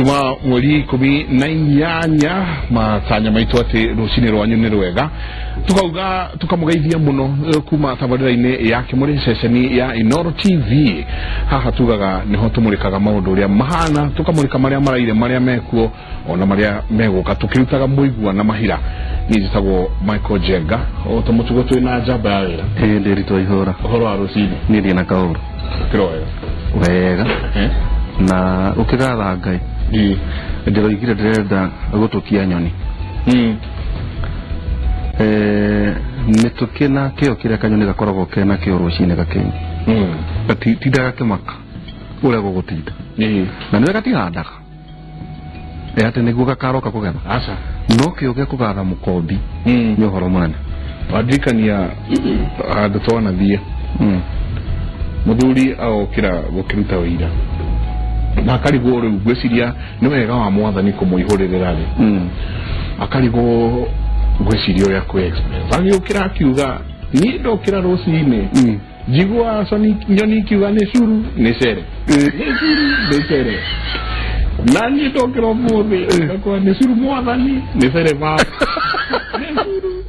Juma mweri 18 matanya maitu ati rucini rwanyu ni rwega tukauga tukamugeithia muno kuma tabarira-ini ya Kimuri ceceni ya Inooro TV. Haha tugaga niho tumurikaga maundu uria mahana, tukamurika maria maraire, maria mekuo ona maria meguka, tukirutaga muigua na mahira. Ni njitagwo Michael Jenga o ta mutugo twina njamba ya wira. Ndĩritwo ihũra uhoro wa rucini ni ndĩ na kaũru kiro wega wega na ukigatha Ngai ndĩroigire ndĩrenda gũtũkia nyoni. Nĩ na kĩo kĩrĩa kanyoni gakoragwo kena kĩo rũcinĩ gakĩnya gatindaga gakĩmaka ũrĩa gũgũtinda na nĩwe gatihandaga atĩ nĩguo gakaroka kũgetha. Aca no kĩo gĩa kũgatha mũkombi nĩ ũhoro mũnene. Wandirikania handũ twanathiĩ mũthuri agokĩra gũkĩruta wĩira na akarigwo rĩu ngwĩciria nĩ wega wa mwathani kũmũihũrĩrĩra rĩ, akarigwo ngwĩciria ũrĩa kwĩ express. Agĩũkĩra akiuga niĩ ndokĩra rũcinĩ njigua nyoni ikiuga nĩ curu nĩ cere, nĩ curu nĩ cere, na niĩ ndokĩra ũmũthĩ ngakora nĩ curu mwathani nĩ cere baba nĩ curu.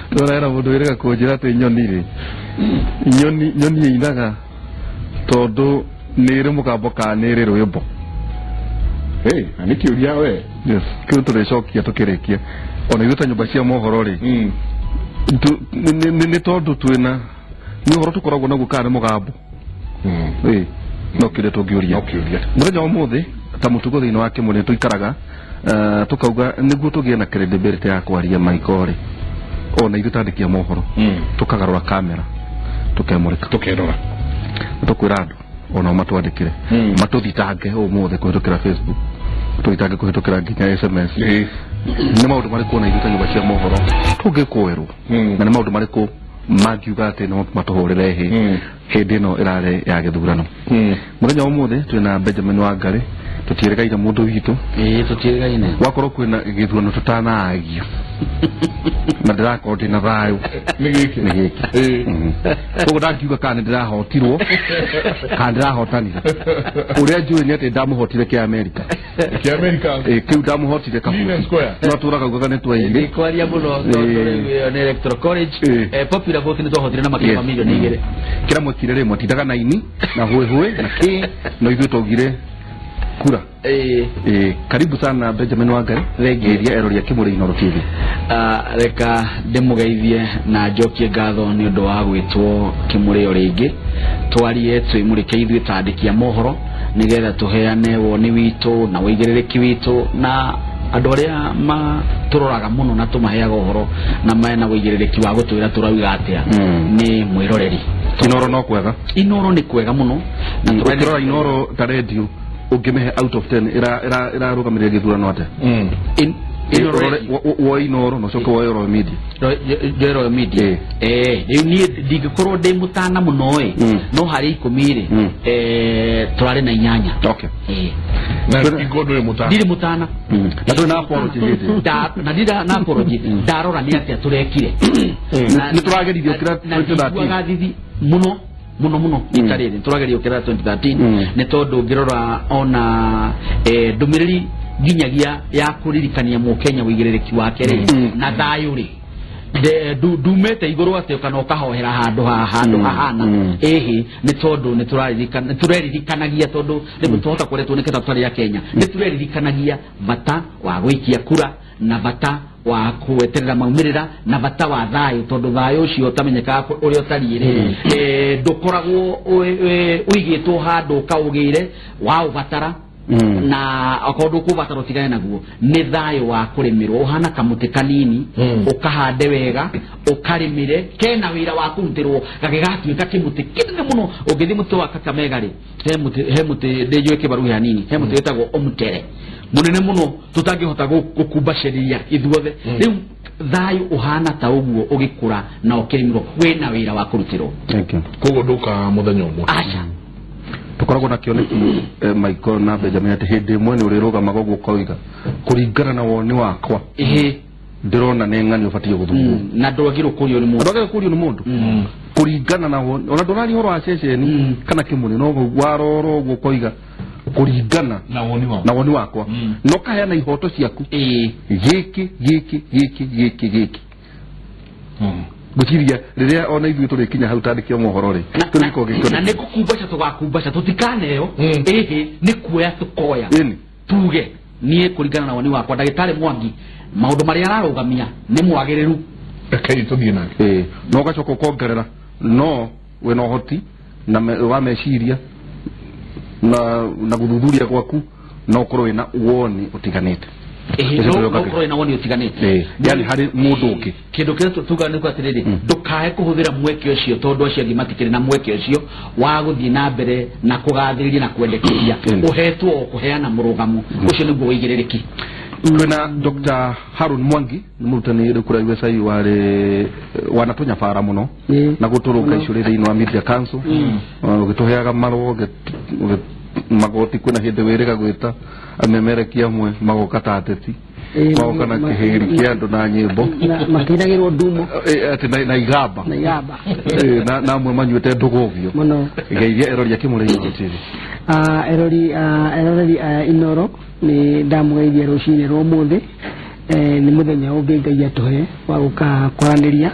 Tũrera mũndũ wĩrĩga kũnjĩra atĩ nyoni rĩ, nyoni ĩinaga tondũ nĩ ĩrĩ mũgambo kana nĩ ĩrĩ rwĩmbo. Na nĩ kĩũria we. Yes, kĩu tũrĩcokia tũkĩrĩkia. Ona ithuĩ ta nyũmba cia mohoro rĩ, nĩ tondũ twĩna nĩ ũhoro tũkoragwo naguo kana nĩ mũgambo. No kĩũria tũngĩũria. Mũthenya wa ũmũthĩ ta mũtugo thĩinĩ wa Kĩmũrĩ tũikaraga tukauga nĩguo tũgĩe na credibility ya kwaria maiko rĩ, ona ithuĩ tandĩkia mohoro tũkagarũra kamera tũkemũrĩka tũkerora tũkwĩra andũ ona matwandĩkĩre matũthitange ũmũthĩ kũhĩtũkĩra Facebook, tũthitange kũhĩtũkĩra nginya SMS. Nĩ maũndũ marĩkũ ona ithuĩ ta nyũmba cia mohoro tũngĩkũĩrwo na nĩ maũndũ marĩkũ mangiuga atĩ no matũhũrĩre hĩ hĩndĩ ĩno ĩrarĩ ya gĩthurano. Mũthenya wa ũmũthĩ twĩna Benjamin Wangari, tũtiĩrĩgaine mũndũ witũ. Tũtiĩrĩgaine. Wakorwo kwĩna gĩthurano tũtanaagia na ndĩrakorwo ndĩna thayũ nĩ gĩkĩ nĩ gĩkĩ. Koguo ndangiuga kana nĩndĩrahotirwo kana ndĩrahotanire. Ũrĩa njũĩ nĩ atĩ ndamũhotire kĩa Amerika. Kĩa Amerika? Kĩu ndamũhotire Union Square. No tũraga ugaga nĩ twaiyire. Ndikwaria mũno tondũ nĩ Electoral College. Popular vote nĩ twahotire na makĩria ma milioni 2. Kĩrĩa mwekire rĩ, mwatindaga na ini na hũĩhũĩ na kĩ, no ithuĩ twaugire kura. Karibu sana Benjamin Wangari, thengeria erori a Kĩmũrĩ Inooro TV. Reka ndĩmũgeithie na njokie ngatho nĩ ũndũ wa gwĩtwo Kĩmũrĩ o rĩngĩ twarie twĩmũrĩke ithuĩ tandĩkia mohoro nĩgetha tũheane woni witũ na ũigĩrĩrĩki witũ na andũ arĩa matũroraga mũno na tũmaheaga ũhoro na mena ũigĩrĩrĩki wa gũtwĩra tũrauga atĩa nĩ mwĩroreri. Inooro no kwega. Inooro nĩ kwega mũno. Na tũrora Inooro ta radio ũngĩmĩhe out of 10 ĩrarũgamĩrĩra gĩthurano atĩa? Woe Inooro na ũcoke woe Royal Media. Njoe Royal Media. Rĩu niĩ ndingĩkorwo ndĩ mũtana mũno ĩ, no harĩ 10 rĩ, tũrarĩ na 8. Okay. Na ndingĩkorwo ndũrĩ mũtana. Ndirĩ mũtana. Na ndũrĩ na apology hĩndĩ. Na ndirĩ na apology. Ndarora nĩ atĩa tũrekire. Nĩ tũrageririe gũkĩra 2013. Nguaga thithi mũno muno muno itarĩ tũrageria gũkĩra 2013 nĩ tondũ ngĩrora ona ndũmĩrĩri nginyagia ya kũririkania mũkenya ũigĩrĩrĩki wake rĩ na thayũ rĩ ndumĩte igũrũ atĩ kana ũkahohera handũ handũ hahana ĩhĩ nĩ tondũ nĩ tũreririkanagia tondũ rĩmwe twahota kũretwo nĩ kĩta tũtarĩ a Kenya, nĩ tũreririkanagia bata wa gũikia kura na bata wa kweterera maumĩrĩra na bata wa thayũ tondũ thayũ ũcio ũtamenyekaga ũrĩa ũtariĩ rĩ ndũkoragwo ũigĩtwo handũ ũkaũgĩre waũbatara na okorwo ndũkũbatara ũtigane naguo. Nĩ thayũ wa kũrĩmĩrwo ũhana kamũtĩ kanini ũkahande wega ũkarĩmĩre kena wĩra wa kũrutĩrwo gagĩgatuĩka kĩmũtĩ kĩnene mũno. Ũngĩthiĩ mũtĩ wa Kakamega rĩ, he mũtĩ ndĩnjũĩ kĩbaruhi hanini, he mũtĩ wĩtagwo ũmũtere mũnene mũno tũtangĩhota gũkumbacĩria ithuothe. Rĩu thayũ ũhana ta ũguo ũgĩkũra na ũkĩrĩmĩrwo wĩna wĩra wa kũrutĩrwo. Koguo ndũkaga mũthenya ũmwe. Aca. Tũkoragwo na kĩoneki Michael na Benjamin atĩ hĩndĩ ĩmwe nĩ ũrĩrũgamaga ũguo ũkoiga kũringana na woni wakwa ndĩrona nĩ ng'ani ũbatiĩ gũthurwo na ndwagĩrĩirwo kũũrio nĩ mũndũ. Ndwagĩrĩirwo kũũrio nĩ mũndũ kũringana na woni ona ndũraria ũhoro wa ceceni kana Kĩmũrĩ no warora ũguo ũkoiga Kũringana na woni wakwa. Na woni wakwa. No kaheana ihoto ciaku. Gĩkĩ gĩkĩ gĩkĩ gĩkĩ gĩkĩ. Ngwĩciria rĩrĩa ona ithuĩ tũrĩkinya hau tandĩkio mohoro rĩ tũrĩkorwo gĩkĩo na nĩ gũkumbaca tũgakumbaca tũtikaneo ĩhĩ nĩ kuoya tũkoya tuge niĩ kũringana na woni wakwa ndagĩtarĩ Mwangi maũndũ marĩa ararũgamia nĩ mwagĩrĩru rekei tũthiĩ nake no ũgacoka ũkongerera no wĩna ũhoti na wa meciria na gũthuthuria gwaku no ũkorwo wĩna woni ũtiganĩte no na woni ũtiganĩte yani harĩ mũndũ ũngĩ kĩndũ kĩrĩa tugaga nĩ atĩrĩrĩ ndũkae kũhũthĩra mweke ũcio tondũ acio angĩ matikĩrĩ na mweke ũcio wa gũthiĩ na mbere na kũgathĩrĩria na kwendekithia ũhetwo o kũheana mũrũgamo ũcio nĩguo ũigĩrĩrĩki. Twĩna Dr. Harun Mwangi nĩ mũrutani rĩu kũrĩa USI warĩ wanatũnyabara mũno na gũtũrũnga icũrĩ thĩinĩ wa Media Council ũgĩtũheaga marũa magoti kwĩna hĩndĩ wĩrĩga gwĩta amemerekia amwe magoka ta ateti magoka na kĩhĩri kĩa andũ na nyĩmbo makĩinagĩrwo ndumo atĩ na igamba na amwe manyuĩte ndũgũgio mũno. Geithia erori akĩmũrĩire rũcinĩ. Eroreri Inoro nĩ ndamũgeithia rũcinĩ rwa ũmũthĩ. Nĩ mũthenya ũngĩ Ngai atũhe wa gũka kwaranĩria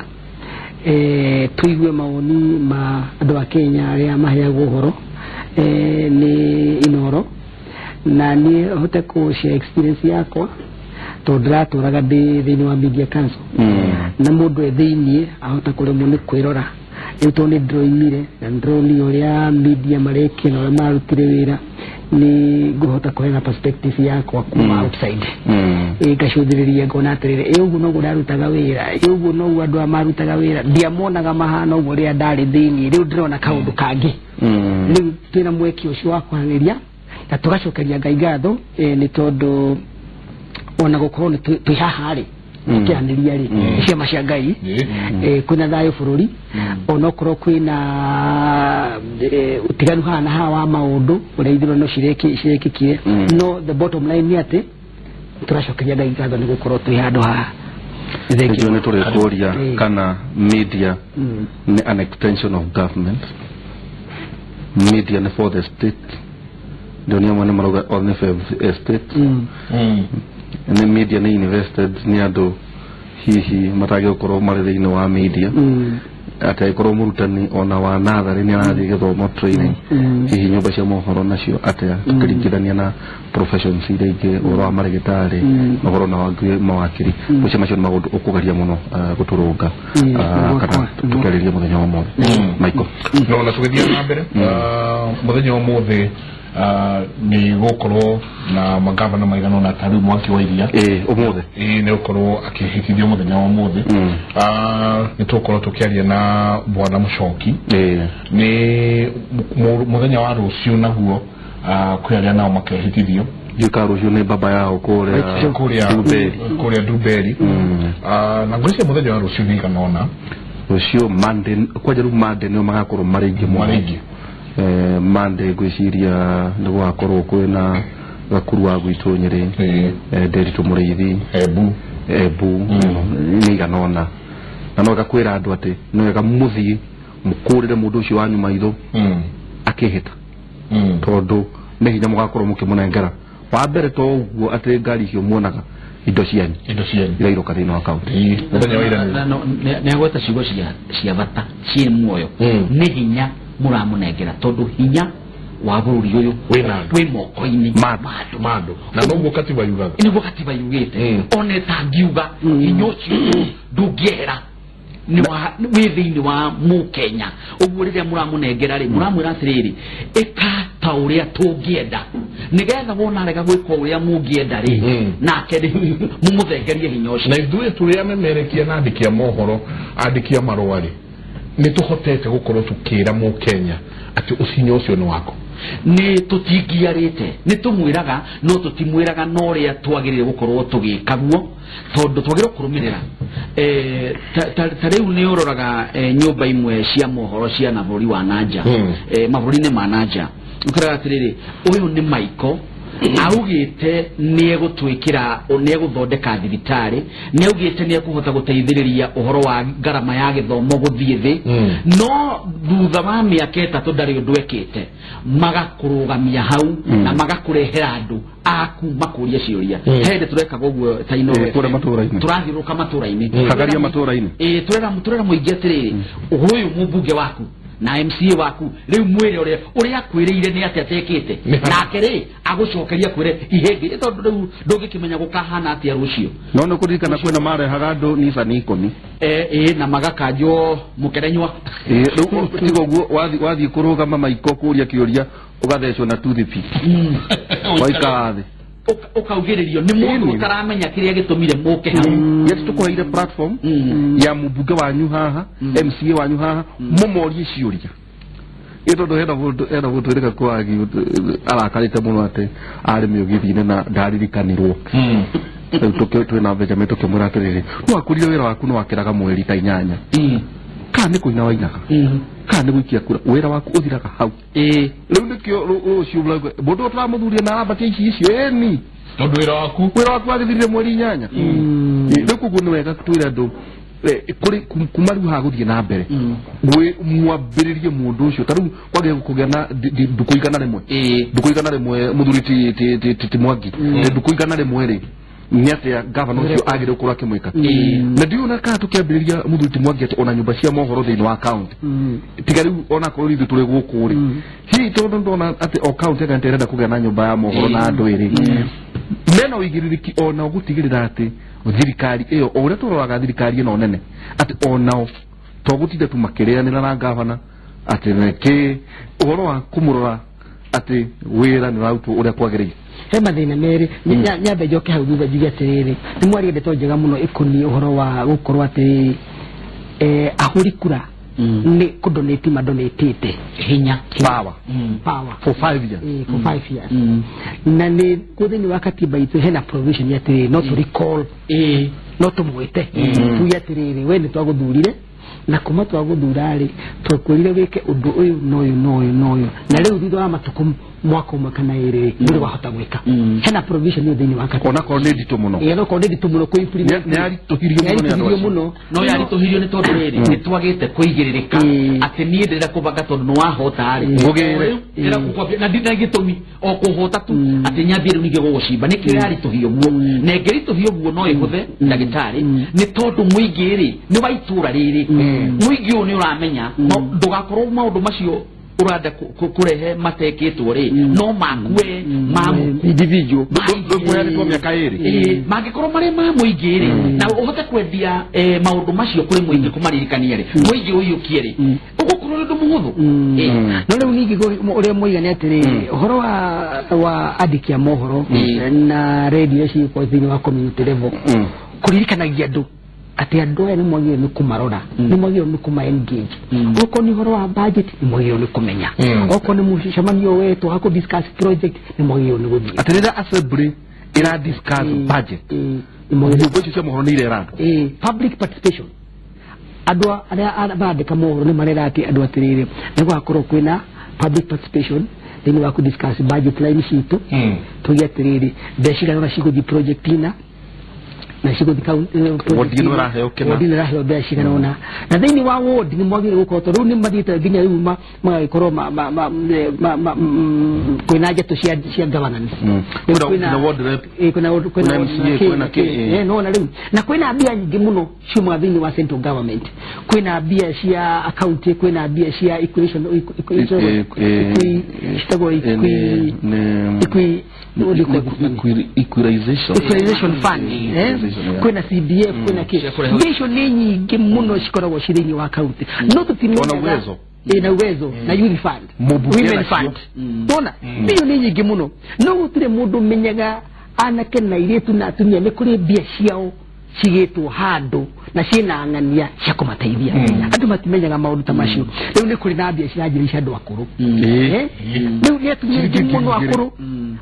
tũigue mawoni ma andũ a Kenya arĩa maheagwo ũhoro nĩ Inoro na niĩ hote kũ share experience yakwa tondũ ndĩratũraga ndĩ thĩinĩ wa Media Council na mũndũ e thĩiniĩ ahota kũremwo nĩ kwĩrora rĩu tondũ nĩ ndĩroimire na nĩndĩronire ũrĩa media marekire na ũrĩa marutire wĩra nĩ ngũhota kũheana perspective yakwa kuma outside ngacũthĩrĩria ngona atĩrĩrĩ ĩ ũguo noguo ndarutaga wĩra ĩ ũguo noguo andũ aya marutaga wĩra ndiamonaga mahana ũguo rĩrĩa ndarĩ thĩiniĩ rĩu ndĩrona kaũndũ kangĩ rĩu twĩna mweke ũcio wa kwaranĩria na tũgacokeria Ngai ngatho nĩ tondũ ona gũkorwo nĩ twĩ haha rĩ tũkĩaranĩria rĩ nĩ ciama cia Ngai kwĩna thayũ bũrũri onokorwo kwĩna ũtiganu haha na haha wa maũndũ ũrĩa ithurano cirekĩkire no the bottom line nĩ atĩ tũracokeria Ngai ngatho nĩ gũkorwo twĩ handũ haha. Thengiũ nĩ tũrĩkũria kana media nĩ an extension of government, media nĩ for the state ndio amwe nĩ marauga only for the state nĩ media nĩ invested nĩ andũ hihi matagĩgũkorwo marĩ thĩinĩ wa media atĩ angĩkorwo mũrutani ona wa natharĩ nĩ arathiĩ gĩthomo training hihi nyũmba cia mohoro nacio atĩa tũkĩringithania na professions iria ingĩ ũhoro wa marĩgĩtarĩ ũhoro na mawakiri ũcio macio nĩ maũndũ ũkũgeria mũno gũtũrũnga kana tũkĩarĩria mũthenya wa ũmũthĩ. Michael no na tũgĩthiĩ na mbere mũthenya wa ũmũthĩ nĩ gũkorwo na magavana maigana ũna ta rĩu Mwangi wa Iria ũmũthĩ nĩ gũkorwo akĩhĩtithio mũthenya wa ũmũthĩ. Nĩ tũgũkorwo tũkĩaria na Bwana Mũchoki nĩ mũthenya wa rũciũ naguo kwĩ arĩa nao makehĩtithio ndiũka rũciũ nĩ baba yao kũrĩa Ndumberi na ngwĩciria mũthenya wa rũciũ nĩ igana ũna rũciũ Monday kwanja rĩu Monday nĩo magakorwo marĩ aingĩ mũno. Monday ngwĩciria nĩ gũgakorwo kwĩna Gakuru wa gwitũ Nyĩrĩ Nderitu Mũrĩithi Embu nĩ igana ũna na no gakwĩra andũ atĩ nĩ wega mũthiĩ mũkũrĩre mũndũ ũcio wanyu maitho akĩhĩta tondũ nĩ hinya mũgakorwo mũkĩmũnengera wa mbere to ũguo atĩ ngari icio muonaga indo cianyu irairũka thĩinĩ wa kaunti. Nĩ agweta ciugo cia bata ciĩ muoyo nĩ hinya mũramũnengera tondũ hinya wa bũrũri ũyũ wĩ moko-inĩ ma andũ na noguo katiba yugaga nĩguo katiba yugĩte ona ĩtangiuga hinya ũcio ndũngĩehera wĩ thĩinĩ wa mũkenya ũguo rĩrĩa mũramũnengera rĩ mũramwĩra atĩrĩrĩ ĩka ta ũrĩa tũngĩenda nĩgetha wona arega gwĩka ũrĩa mũngĩenda rĩ nake mũmũthengerie hinya ũcio. Na ithuĩ tũrĩ amemerekia na andĩki a mohoro andĩki a marũa rĩ nĩ tũhotete gũkorwo tũkĩra mũkenya atĩ ũcinya ũcio nĩ wako nĩ tũtingiarĩte nĩ tũmwĩraga no tũtimwĩraga no ũrĩa twagĩrĩire gũkorwo tũgĩka guo tondũ twagĩrĩirwo kũrũmĩrĩra ta rĩu nĩ ũroraga nyũmba imwe cia mohoro cia na bũrũri wa nanja mabũrũri-inĩ ma nanja ũkoraga atĩrĩrĩ ũyũ nĩ Michael Augite nĩ egũtwĩkĩra nĩ egũthondeka thibitarĩ, nĩ augĩte nĩ ekũhota gũteithĩrĩria ũhoro wa ngarama ya gĩthomo gũthiĩ thĩ, no thutha wa mĩaka 3 ndarĩ ũndũ ekĩte. Magakũrũgamia hau na magakũrehera andũ aku makũria ciũria. Hende tũrekaga ũguo ta ino tũrathiũrũrũka matũra-inĩ, kagaria matũra-inĩ, tũrera mũingĩ atĩrĩrĩ, ũyũ mũmbunge waku na MCA waku rĩu mwĩre ũrĩa akwĩrĩire nĩ atĩa atekĩte, nake rĩ agũcokeria kwĩre ihĩngĩ, tondũ rĩu ndũngĩkĩmenya gũkahana atĩa rũciũ. No nĩ kũririkana kwĩna marehaga andũ Nissan 10 na magakanjwo mũkerenywa. Rĩu tiga ũguo wathiĩ kũrũgama maiko kũria kĩũria ũgathecwo na toothpick waikara thĩ ukaugiririo ni mundu utaramenya kiria gitumire muke hau. Yes, tukuheire platform ya mubunge wanyu haha, MCA wanyu haha, mumorie ciuria. Ito hena mundu ereka kwagi arakarite muno ati ari miugithine na ndaririkanirwo. Riu twina Benjamin tukimwira atiriri, no akurire wira waku no wakiraga mweri ta 8, kana ni kuina wainaga, kana ni guikia kura, wira waku uthiraga hau. Riu nikio rucio mundu turamuthuria na arambatia ici icio eni tondu wira waku wagithirire mweri 8. Riu koguo ni wega twire andu kuri kuma riu ha guthie na mbere mwambiririe mundu ucio ta riu kwagire kugia na nduku 100, nduku 100 muthuri ti Mwangi, nduku 100 ri ni atia gavana ucio agire gukorwo akimwika. Na ndiona kana tukiambiriria muthuri ti Mwangi ati ona nyumba cia mohoro thiini wa county tiga riu ona korwo ithuĩ tũrĩ gũkũ ri hihi tondu ndona ati o county anga ndirenda kũgĩa na nyumba ya mohoro na andũ ĩrĩ mena ũigĩrĩrĩki ona gũtigĩrĩra atĩ thirikari ĩyo o ũrĩa tũroraga thirikari ĩno nene atĩ onao to gũtinda tu makĩrĩanĩra na gavana atĩ nĩkĩ ũhoro wa kũmũrora atĩ wĩra nĩ ũrarutwo ũrĩa kwagĩrĩire. He mathĩna merĩ nyambe njoke hau thutha njuge atĩrĩrĩ, nĩ mwaria ndeto njega mũno ĩkoniĩ ũhoro wa gũkorwo atĩ ahũri kura nĩ kũdonate madonatĩte hinya power for 5 years, for 5 years. Na nĩ kũ thĩinĩ wa katiba itũ hena provision ya atĩrĩrĩ, no to recall, no tũmwĩte tuge atĩrĩrĩ, we nĩ twagũthurire na kuma twagũthura rĩ twakwĩrire wĩke ũndũ ũyũ na ũyũ na ũyũ na ũyũ, na rĩu thutha wa matukũ mwaka ũmwe kana ĩrĩ ndũrĩ wahota gwĩka. Hena provision ĩyo thĩinĩ wa katiba onakorwo nĩ nditũ mũno, onakorwo nĩ nditũ mũno kũ implement, nĩ yaritũhirio mũno, no yaritũhirio nĩ tondũ rĩrĩ nĩ twagĩte kũigĩrĩrĩka atĩ niĩ ndĩrenda kũbanga tondũ nĩ wahota rĩ ngũgĩre ndĩrenda gũkwambia na ndina gĩtũmi o kũhota tu atĩ nyambie rĩu ningĩ gũgũcimba. Nĩkĩo yaritũhio ũguo, na ĩngĩritũhio ũguo no ĩhũthe ndagĩtarĩ, nĩ tondũ mũingĩ rĩ nĩ wa itũra rĩrĩ, mũingĩ ũyũ nĩ ũramenya ndũgakorwo maũndũ macio urenda kurehe mateketwo ri no makue mamu individual ndũkũheanĩtwo mĩaka ĩrĩ mangĩkorwo marĩ ma mũingĩ rĩ na ũhote kwendia maũndũ macio kũrĩ mũingĩ kũmaririkania rĩ mũingĩ ũiyũkie rĩ ũgũkorwo nĩ ũndũ mũhũthũ. No rĩu ningĩ ũrĩa moiga nĩ atĩrĩrĩ, ũhoro wa andĩki a mohoro na radio ciĩko thĩinĩ wa community level kũririkanagia andũ atĩ andũ aya nĩ mwagĩrĩirwo nĩ kũmarora, nĩ mwagĩrĩirwo nĩ kũma engage. Okorwo nĩ ũhoro wa budget nĩ mwagĩrĩirwo nĩ kũmenya, okorwo nĩ mũcemanio wetwo wa kũ discuss project nĩ mwagĩrĩirwo nĩ gũthiĩ. Atĩ rĩrĩa assembly ĩra discuss budget nyũmba icio cia mohoro nĩ irera andũ public participation. Andũ arĩa marandĩka mohoro nĩ marera atĩ andũ atĩrĩrĩ, nĩ gũgakorwo kwĩna public participation thĩinĩ wa kũ discuss budget line citũ, tuge atĩrĩrĩ mbeca cigana ũna cigũthiĩ project ina na cigũthiĩ wodi ĩno ĩraheo kĩna, wodi ĩno ĩraheo mbeca cigana ũna, na thĩinĩ wa wodi nĩ mwagĩrĩirwo gũkorwo tondũ rĩu nĩ mathiĩte nginya rĩu magagĩkorwo kwĩna njetũ cia governance, kwĩna ward rep, kwĩna MCA, kwĩna kĩ, nona rĩu na kwĩna mbia nyingĩ mũno ciumaga thĩinĩ wa central government, kwĩna mbia cia county, kwĩna mbia cia equation citagwo equalization fund, kwĩna CDF, kwĩna kĩ, mbia icio nĩ nyingĩ mũno cikoragwo cirĩ thĩinĩ wa county, no tũtimenyaga na uwezo na youth fund, women fund, tona mbia nĩ nyingĩ mũno, no gũtirĩ mũndũ ũmenyaga anake na airĩtu na atumia nĩ kũrĩ mbia ciao cigĩtwo handũ na ciĩna ng'ania cia kũmateithia. Andũ matimenyaga maũndũ ta macio. Rĩu nĩ kũrĩ na mbia ciranjĩrĩria cia andũ akũrũ, rĩu nĩ atumia aingĩ mũno akũrũ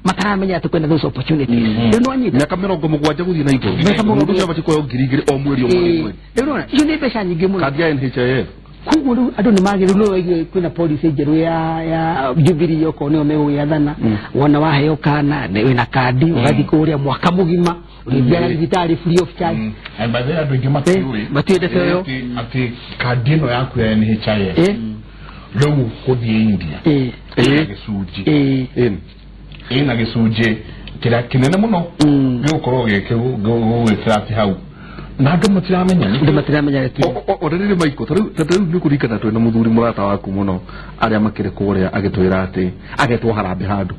mataramenya atĩ kwĩna those opportunities. Rĩu nĩwanyita mĩaka 70 gũthiĩ na igũrũ mũndũ ũcio abatiĩ kũheo 2,000 o mweri o mweri. Rĩu nĩwona icio nĩ mbeca nyingĩ mũno. Kandi ya NHIF Koguo rĩu andũ nĩ magĩrĩirwo nĩ waigue kwĩna policy njerũ ya Jubilee okorwo nĩo megũgĩathana wona waheo kana wĩna kandi ũgathiĩ kũrĩa mwaka mũgima ũrĩthiaga thibitarĩ free of charge. And by the way, andũ aingĩ matiũĩ ndeto ĩyo atĩ kandi ĩno yaku ya NHIF rĩu gũthiĩ India ĩna gĩcunjĩ ĩna gĩcunjĩ kĩrĩa kĩnene mũno gĩgũkorwo gĩgũgwĩkĩra atĩ hau na andũ matiramenya andũ matiramenya o rĩrĩ maiko ta rĩu nĩ kũririkana twĩna mũthuri mũrata waku mũno arĩa makĩrĩ kũrĩa agĩtwĩra atĩ agetwo harambĩ handũ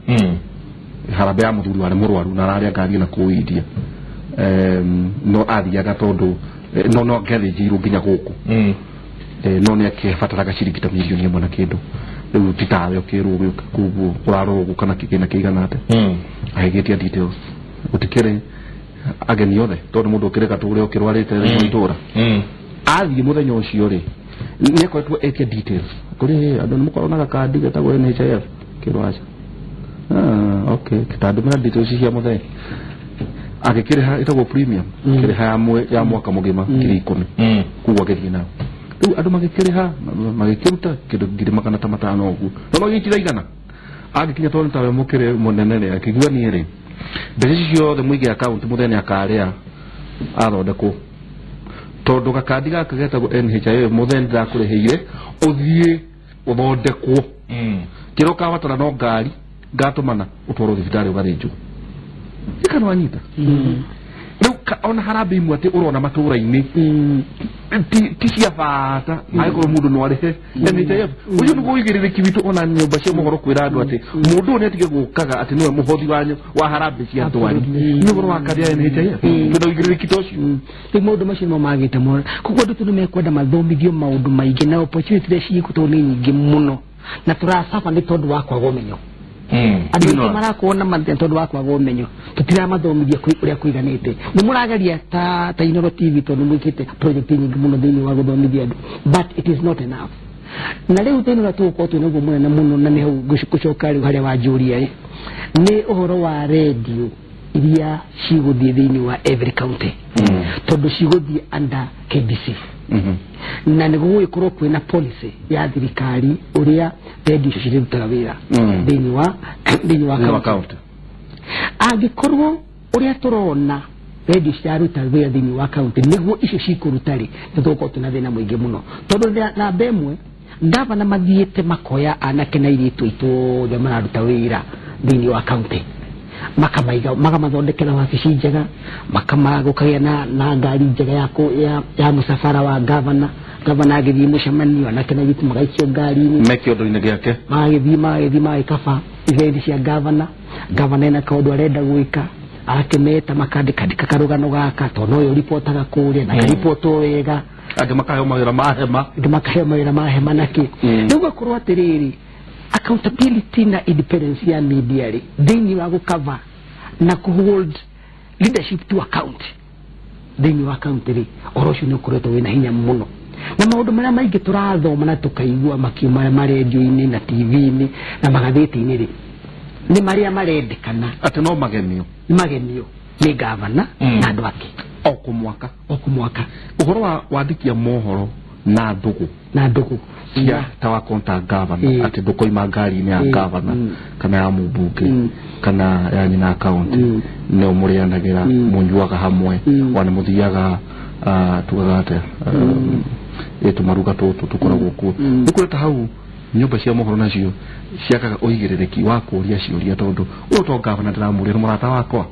harambĩ ya mũthuri warĩ mũrwaru na ararĩa ngari na kũu India no athiaga tondũ no angĩathĩnjĩirwo nginya gũkũ no nĩ akĩbataraga ciringi ta mirioni ĩmwe na kĩndũ rĩu ti tawe ũkĩrwo ũgĩũka koguo ũrarorwo gũka na kĩgĩna kĩigana atĩa agĩgĩtia details gũtikĩrĩ ageni othe tondũ mũndũ ũkĩreka tũrĩa ũkĩrwarĩte thĩinĩ wa itũra athiĩ mũthenya ũcio rĩ nĩ akoretwo etia details kũrĩ andũ nĩ mũkorwo na gakandi getagwo NHIF kĩrwo aca okay kĩtandũmĩra details cia mũthenya agĩkĩrĩha ĩtagwo premium kĩrĩha ya mwaka mũgima 10,000 koguo agĩthiĩ nayo rĩu andũ magĩkĩrĩha magĩkĩruta kĩndũ 500,000 ũguo no magĩtiraigana agĩkinya tondũ tawe mũkĩrĩ mũnene rĩ akĩigua niĩ rĩ mbeca ici ciothe mũige akaunti mũthenya akarĩa athondekwo tondũ gakandi gaka getagwo NHIF mũthenya ndĩrakũrĩhĩire ũthiĩ ũthondekwo kĩrĩa ũkabatara no ngari ngatũmana ũtwarwo thibitarĩ ũgathĩnjwo ĩka nĩwanyita rĩu ona harambĩ imwe atĩ ũrona matũra-inĩ ti cia bata angĩkorwo mũndũ no arĩhe NHIF ũcio nĩguo ũigĩrĩrĩki witũ ona nyũmba cia mohoro kwĩra andũ atĩ mũndũ ũyũ nĩatige gũkaga atĩ nĩwe mũhothi wa harambĩ cia ndwari nĩ ũhoro wa kandi ya NHIF twĩna ũigĩrĩrĩki ta ũcio rĩu maũndũ macio nĩmo magĩte mũno koguo andũ nĩ mekwenda mathomithio maũndũ maingĩ na opportunity iria ciĩkuo tondũ nĩ nyingĩ mũno na tũracaba nĩ tondũ wa kwaga ũmenyo andũ aingĩ marakorwo na mathĩna tondũ wa kwaga ũmenyo tũtiramathomithia ũrĩa kũiganĩte nĩ mũrageria ta Inooro TV tondũ mwĩkĩte project nyingĩ mũno thĩinĩ wa gũthomithia andũ but it is not enough na rĩu thĩna ũrĩa tũgũkorwo twĩ naguo mũnene mũno na nĩ hau ngũcoka rĩu harĩa wanjũria ĩ nĩ ũhoro wa redio iria cigũthiĩ thĩinĩ wa every county tondũ cigũthiĩ under KBC na nĩ gũgũgĩkorwo kwĩna policy ya thirikari ũrĩa redio icio cirĩrutaga wĩra thĩinĩ wa county angĩkorwo ũrĩa tũrona redio ciraruta wĩra thĩinĩ wa county nĩguo icio cikũruta rĩ nĩ tũgũkorwo twĩna thĩna mũingĩ mũno tondũ namba ĩmwe ngavana mathiĩte makoya anake na airĩtu aitũ othe mararuta wĩra thĩinĩ wa county makamaiga makamathondekera wabici njega gũkagĩa na ngari njega ya mũcabara wa gavana agĩthiĩ mũcemanio anake na airĩtu magaikio ngari-inĩ me kĩondo-inĩ gĩake magagĩthiĩ magĩkaba ibeti cia gavana ena kaũndũ arenda gwĩka akĩmeta makandĩkandĩka karũgano gaka tondũ noyo ripotaga kũrĩa na karipotwo wega angĩ makaheo mawĩra ma hema angĩ makaheo mawĩra ma hema nakĩ rĩu ũgakorwo atĩrĩrĩ accountability na independence ya media rĩ thĩinĩ wa gũcover na kũhold leadership to account thĩinĩ wa county rĩ ũhoro ũcio nĩ ũkoretwo wĩna hinya mũno na maũndũ marĩa maingĩ tũrathoma na tũkaigua makiuma marendio-inĩ na TV-inĩ na magathĩti-inĩ rĩ nĩ marĩa marendekana atĩ no magemio nĩ magemio nĩ gavana na andũ ake o kũmwaka ũhoro wa wandĩki a mohoro na ndũgũ cia ta wa contact gavana atĩ ndũkoima ngari-inĩ ya gavana kana ya mũmbunge kana ya nyina county nĩ mũrĩanagĩra mũnyuaga hamwe ona mũthiaga tugaga atĩa tũmaruga tũtũ tũkoragwo kuo nĩ kũrĩ ta hau nyũmba cia mohoro nacio ciakaga ũigĩrĩrĩki wa kũũria ciũria tondũ ũyũ to gavana ndĩramũria nĩ mũrata wakwa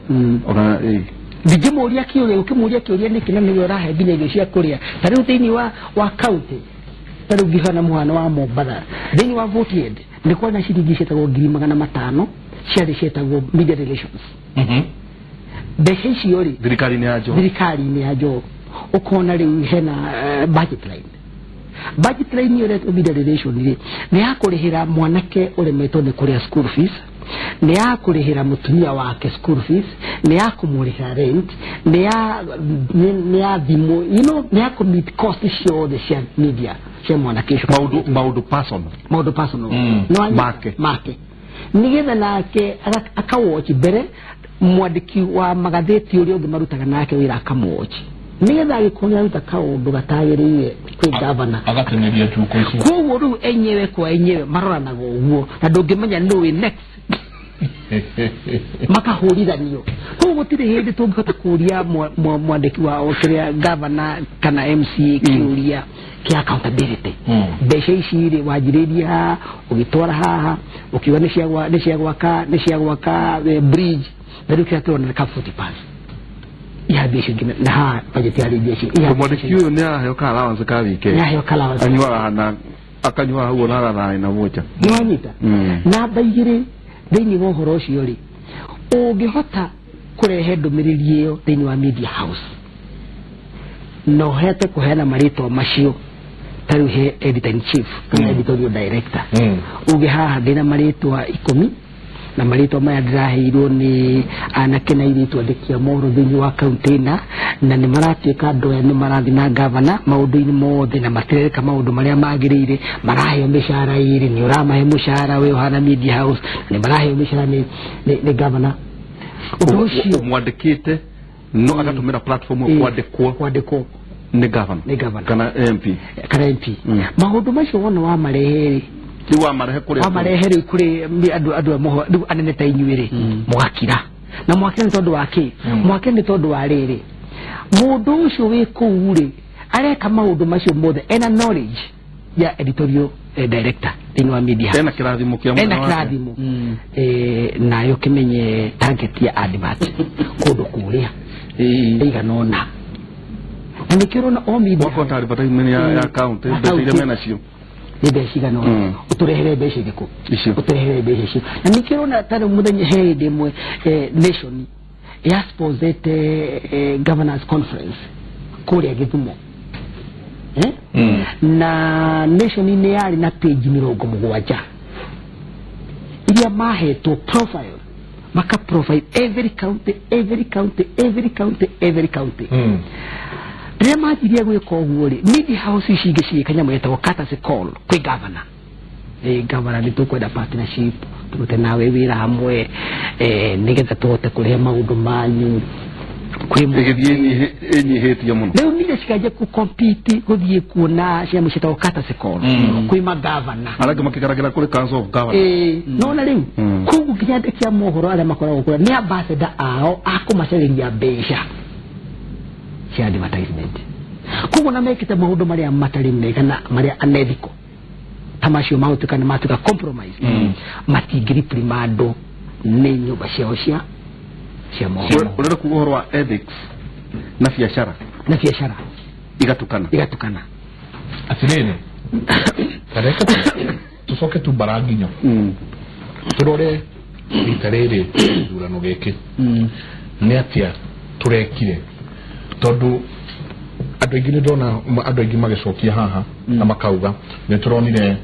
ona ndingĩmũria kĩũria ũkĩmũria kĩũria nĩkĩ na nĩwe ũrahe nginya irio cia kũrĩa ta rĩu thĩinĩ wa county ta rĩu ngĩhana mũhano wa Mombatha thĩinĩ wa Votied nĩ kwarĩ na ciringi cietagwo 500,000 ciarĩ cietagwo media relations mbeca icio rĩ thirikari-inĩ ya Joho ũkona rĩu hena budget line ĩyo ĩretwo media relation rĩ nĩ ya kũrĩhĩra mwanake ũremetwo nĩ kũrĩha school fees nĩ ya kũrĩhĩra mũtumia wake school fees nĩ ya kũmũrĩhĩra rent nĩ ya thimũ you know nĩ ya kũ-meet cost ciothe cia media cia mwanake ũcio maũndũ personal make nĩgetha nake akawatch mbere mwandĩki wa magathĩti ũrĩa ũngĩ marutaga nake wĩra akamũwatch Nigetha agĩkorwo nĩaruta kaũndũ gatagĩrĩire kwĩ gavana agatengeria njuko icio. Koguo rĩu enyewe kwa enyewe maroranaga ũguo na ndũngĩmenya nũ wĩ next. Makahũrithanio. Koguo gũtirĩ hĩndĩ tũngĩhota kũria mwandĩki wa kĩrĩa gavana kana MCA kĩũria kĩa accountability. Mbeca ici rĩ wanjirĩria haha ũgĩtwara haha ũkiuga nĩ cia gwaka bridge na rĩu kĩrĩa tũrona nĩ ka 40 pass. Ya mbeca ingĩ na haha budget yarĩ mbeca. Mwandĩki ũyũ nĩ araheo ka allowance ka wike. Nĩ araheo ka allowance. Anyuaga na akanyua hau na arathaĩ na moja. Nĩ wanyita? Namba igĩrĩ thĩinĩ wa ũhoro ũcio rĩ ũngĩhota kũrehe ndũmĩrĩri ĩyo thĩinĩ wa media house na ũhete kũheana marĩtwa macio ta rĩu he editor in chief kana editorial director uge haha ndĩna marĩtwa 10 na marĩtwa maya ndĩraheirwo nĩ anake na airĩtu andĩki a mohoro thĩinĩ wa kaunti na nĩ maratuĩka andũ aya nĩ marathiĩ na gavana maũndũ-inĩ mothe na matireka maũndũ marĩa magĩrĩire maraheo mĩcara ĩrĩ nĩ ũramahe mũcara we ũhana media house nĩ maraheo mĩcara nĩ gavana. Ũndũ ũcio mwandĩkĩte no agatũmĩra platform kwandĩkwo nĩ gavana kana MP maũndũ macio wona wamarehe rĩu wamarehe kũrĩ wamarehe rĩu kũrĩ andũ a mohoro rĩu anene ta inyuĩ rĩ mũgakira na mwakira nĩ tondũ wa kĩ mwakira nĩ tondũ wa rĩrĩ mũndũ ũcio wĩ kũu rĩ areka maũndũ macio mothe ena knowledge ya editorial director thĩinĩ wa media ena kĩrathimo kĩa ena kĩrathimo nayo kĩmenye target ya advert kũndũ kũrĩa ĩigana ũna na nĩkĩo ũrona o media wako advertisement ya county mbeca iria mena cio nĩ mbeca cigana ũna ũtũrehere mbeca irĩkũ ũtũrehere mbeca icio na nĩkĩo ũrona ta rĩu mũthenya he hĩndĩ ĩmwe Nation ya sponsorete governors conference kũrĩa Gĩthumo na Nation nĩ yarĩ na page 70 iria mahetwo profile maka profile every county every county every county every county. Rĩrĩa manjirie gwĩka ũguo rĩ media house ici ingĩ ciĩka nyamũ ĩtagwo courtesy call kwĩ gavana. Gavana nĩ tũkwenda partnership tũrute nawe wĩra hamwe nĩgetha tũhote kũrehe maũndũ manyu ĩgĩthiĩ ĩnyihĩtie mũno. Rĩu media cikanjia kũ compete gũthiĩ kuona ciamũ ciĩtagwo courtesy call kwĩ magavana arĩa angĩ makĩgaragĩra kũrĩ council of governors. Nona rĩu koguo nginya andĩki a mohoro arĩa makoragwo kũrĩa nĩ ambassador ao a kũmacarĩria mbeca cia advertisement. Koguo na mekĩte maũndũ marĩa matarĩ mega na marĩa unethical ta macio mahũtuka nĩ matuĩka compromise matingĩriprimandwo nĩ nyũmba ciao cia mohoro. Ũrenda kuga ũhoro wa ethics na biacara igatukana atĩrĩrĩ tareka tũcoke tu nginyo tũrore rita rĩrĩ gĩthurano gĩkĩ nĩ atĩa tũrekire tondũ andũ aingĩ nĩ ndona andũ aingĩ magĩcokia haha na makauga nĩ tũronire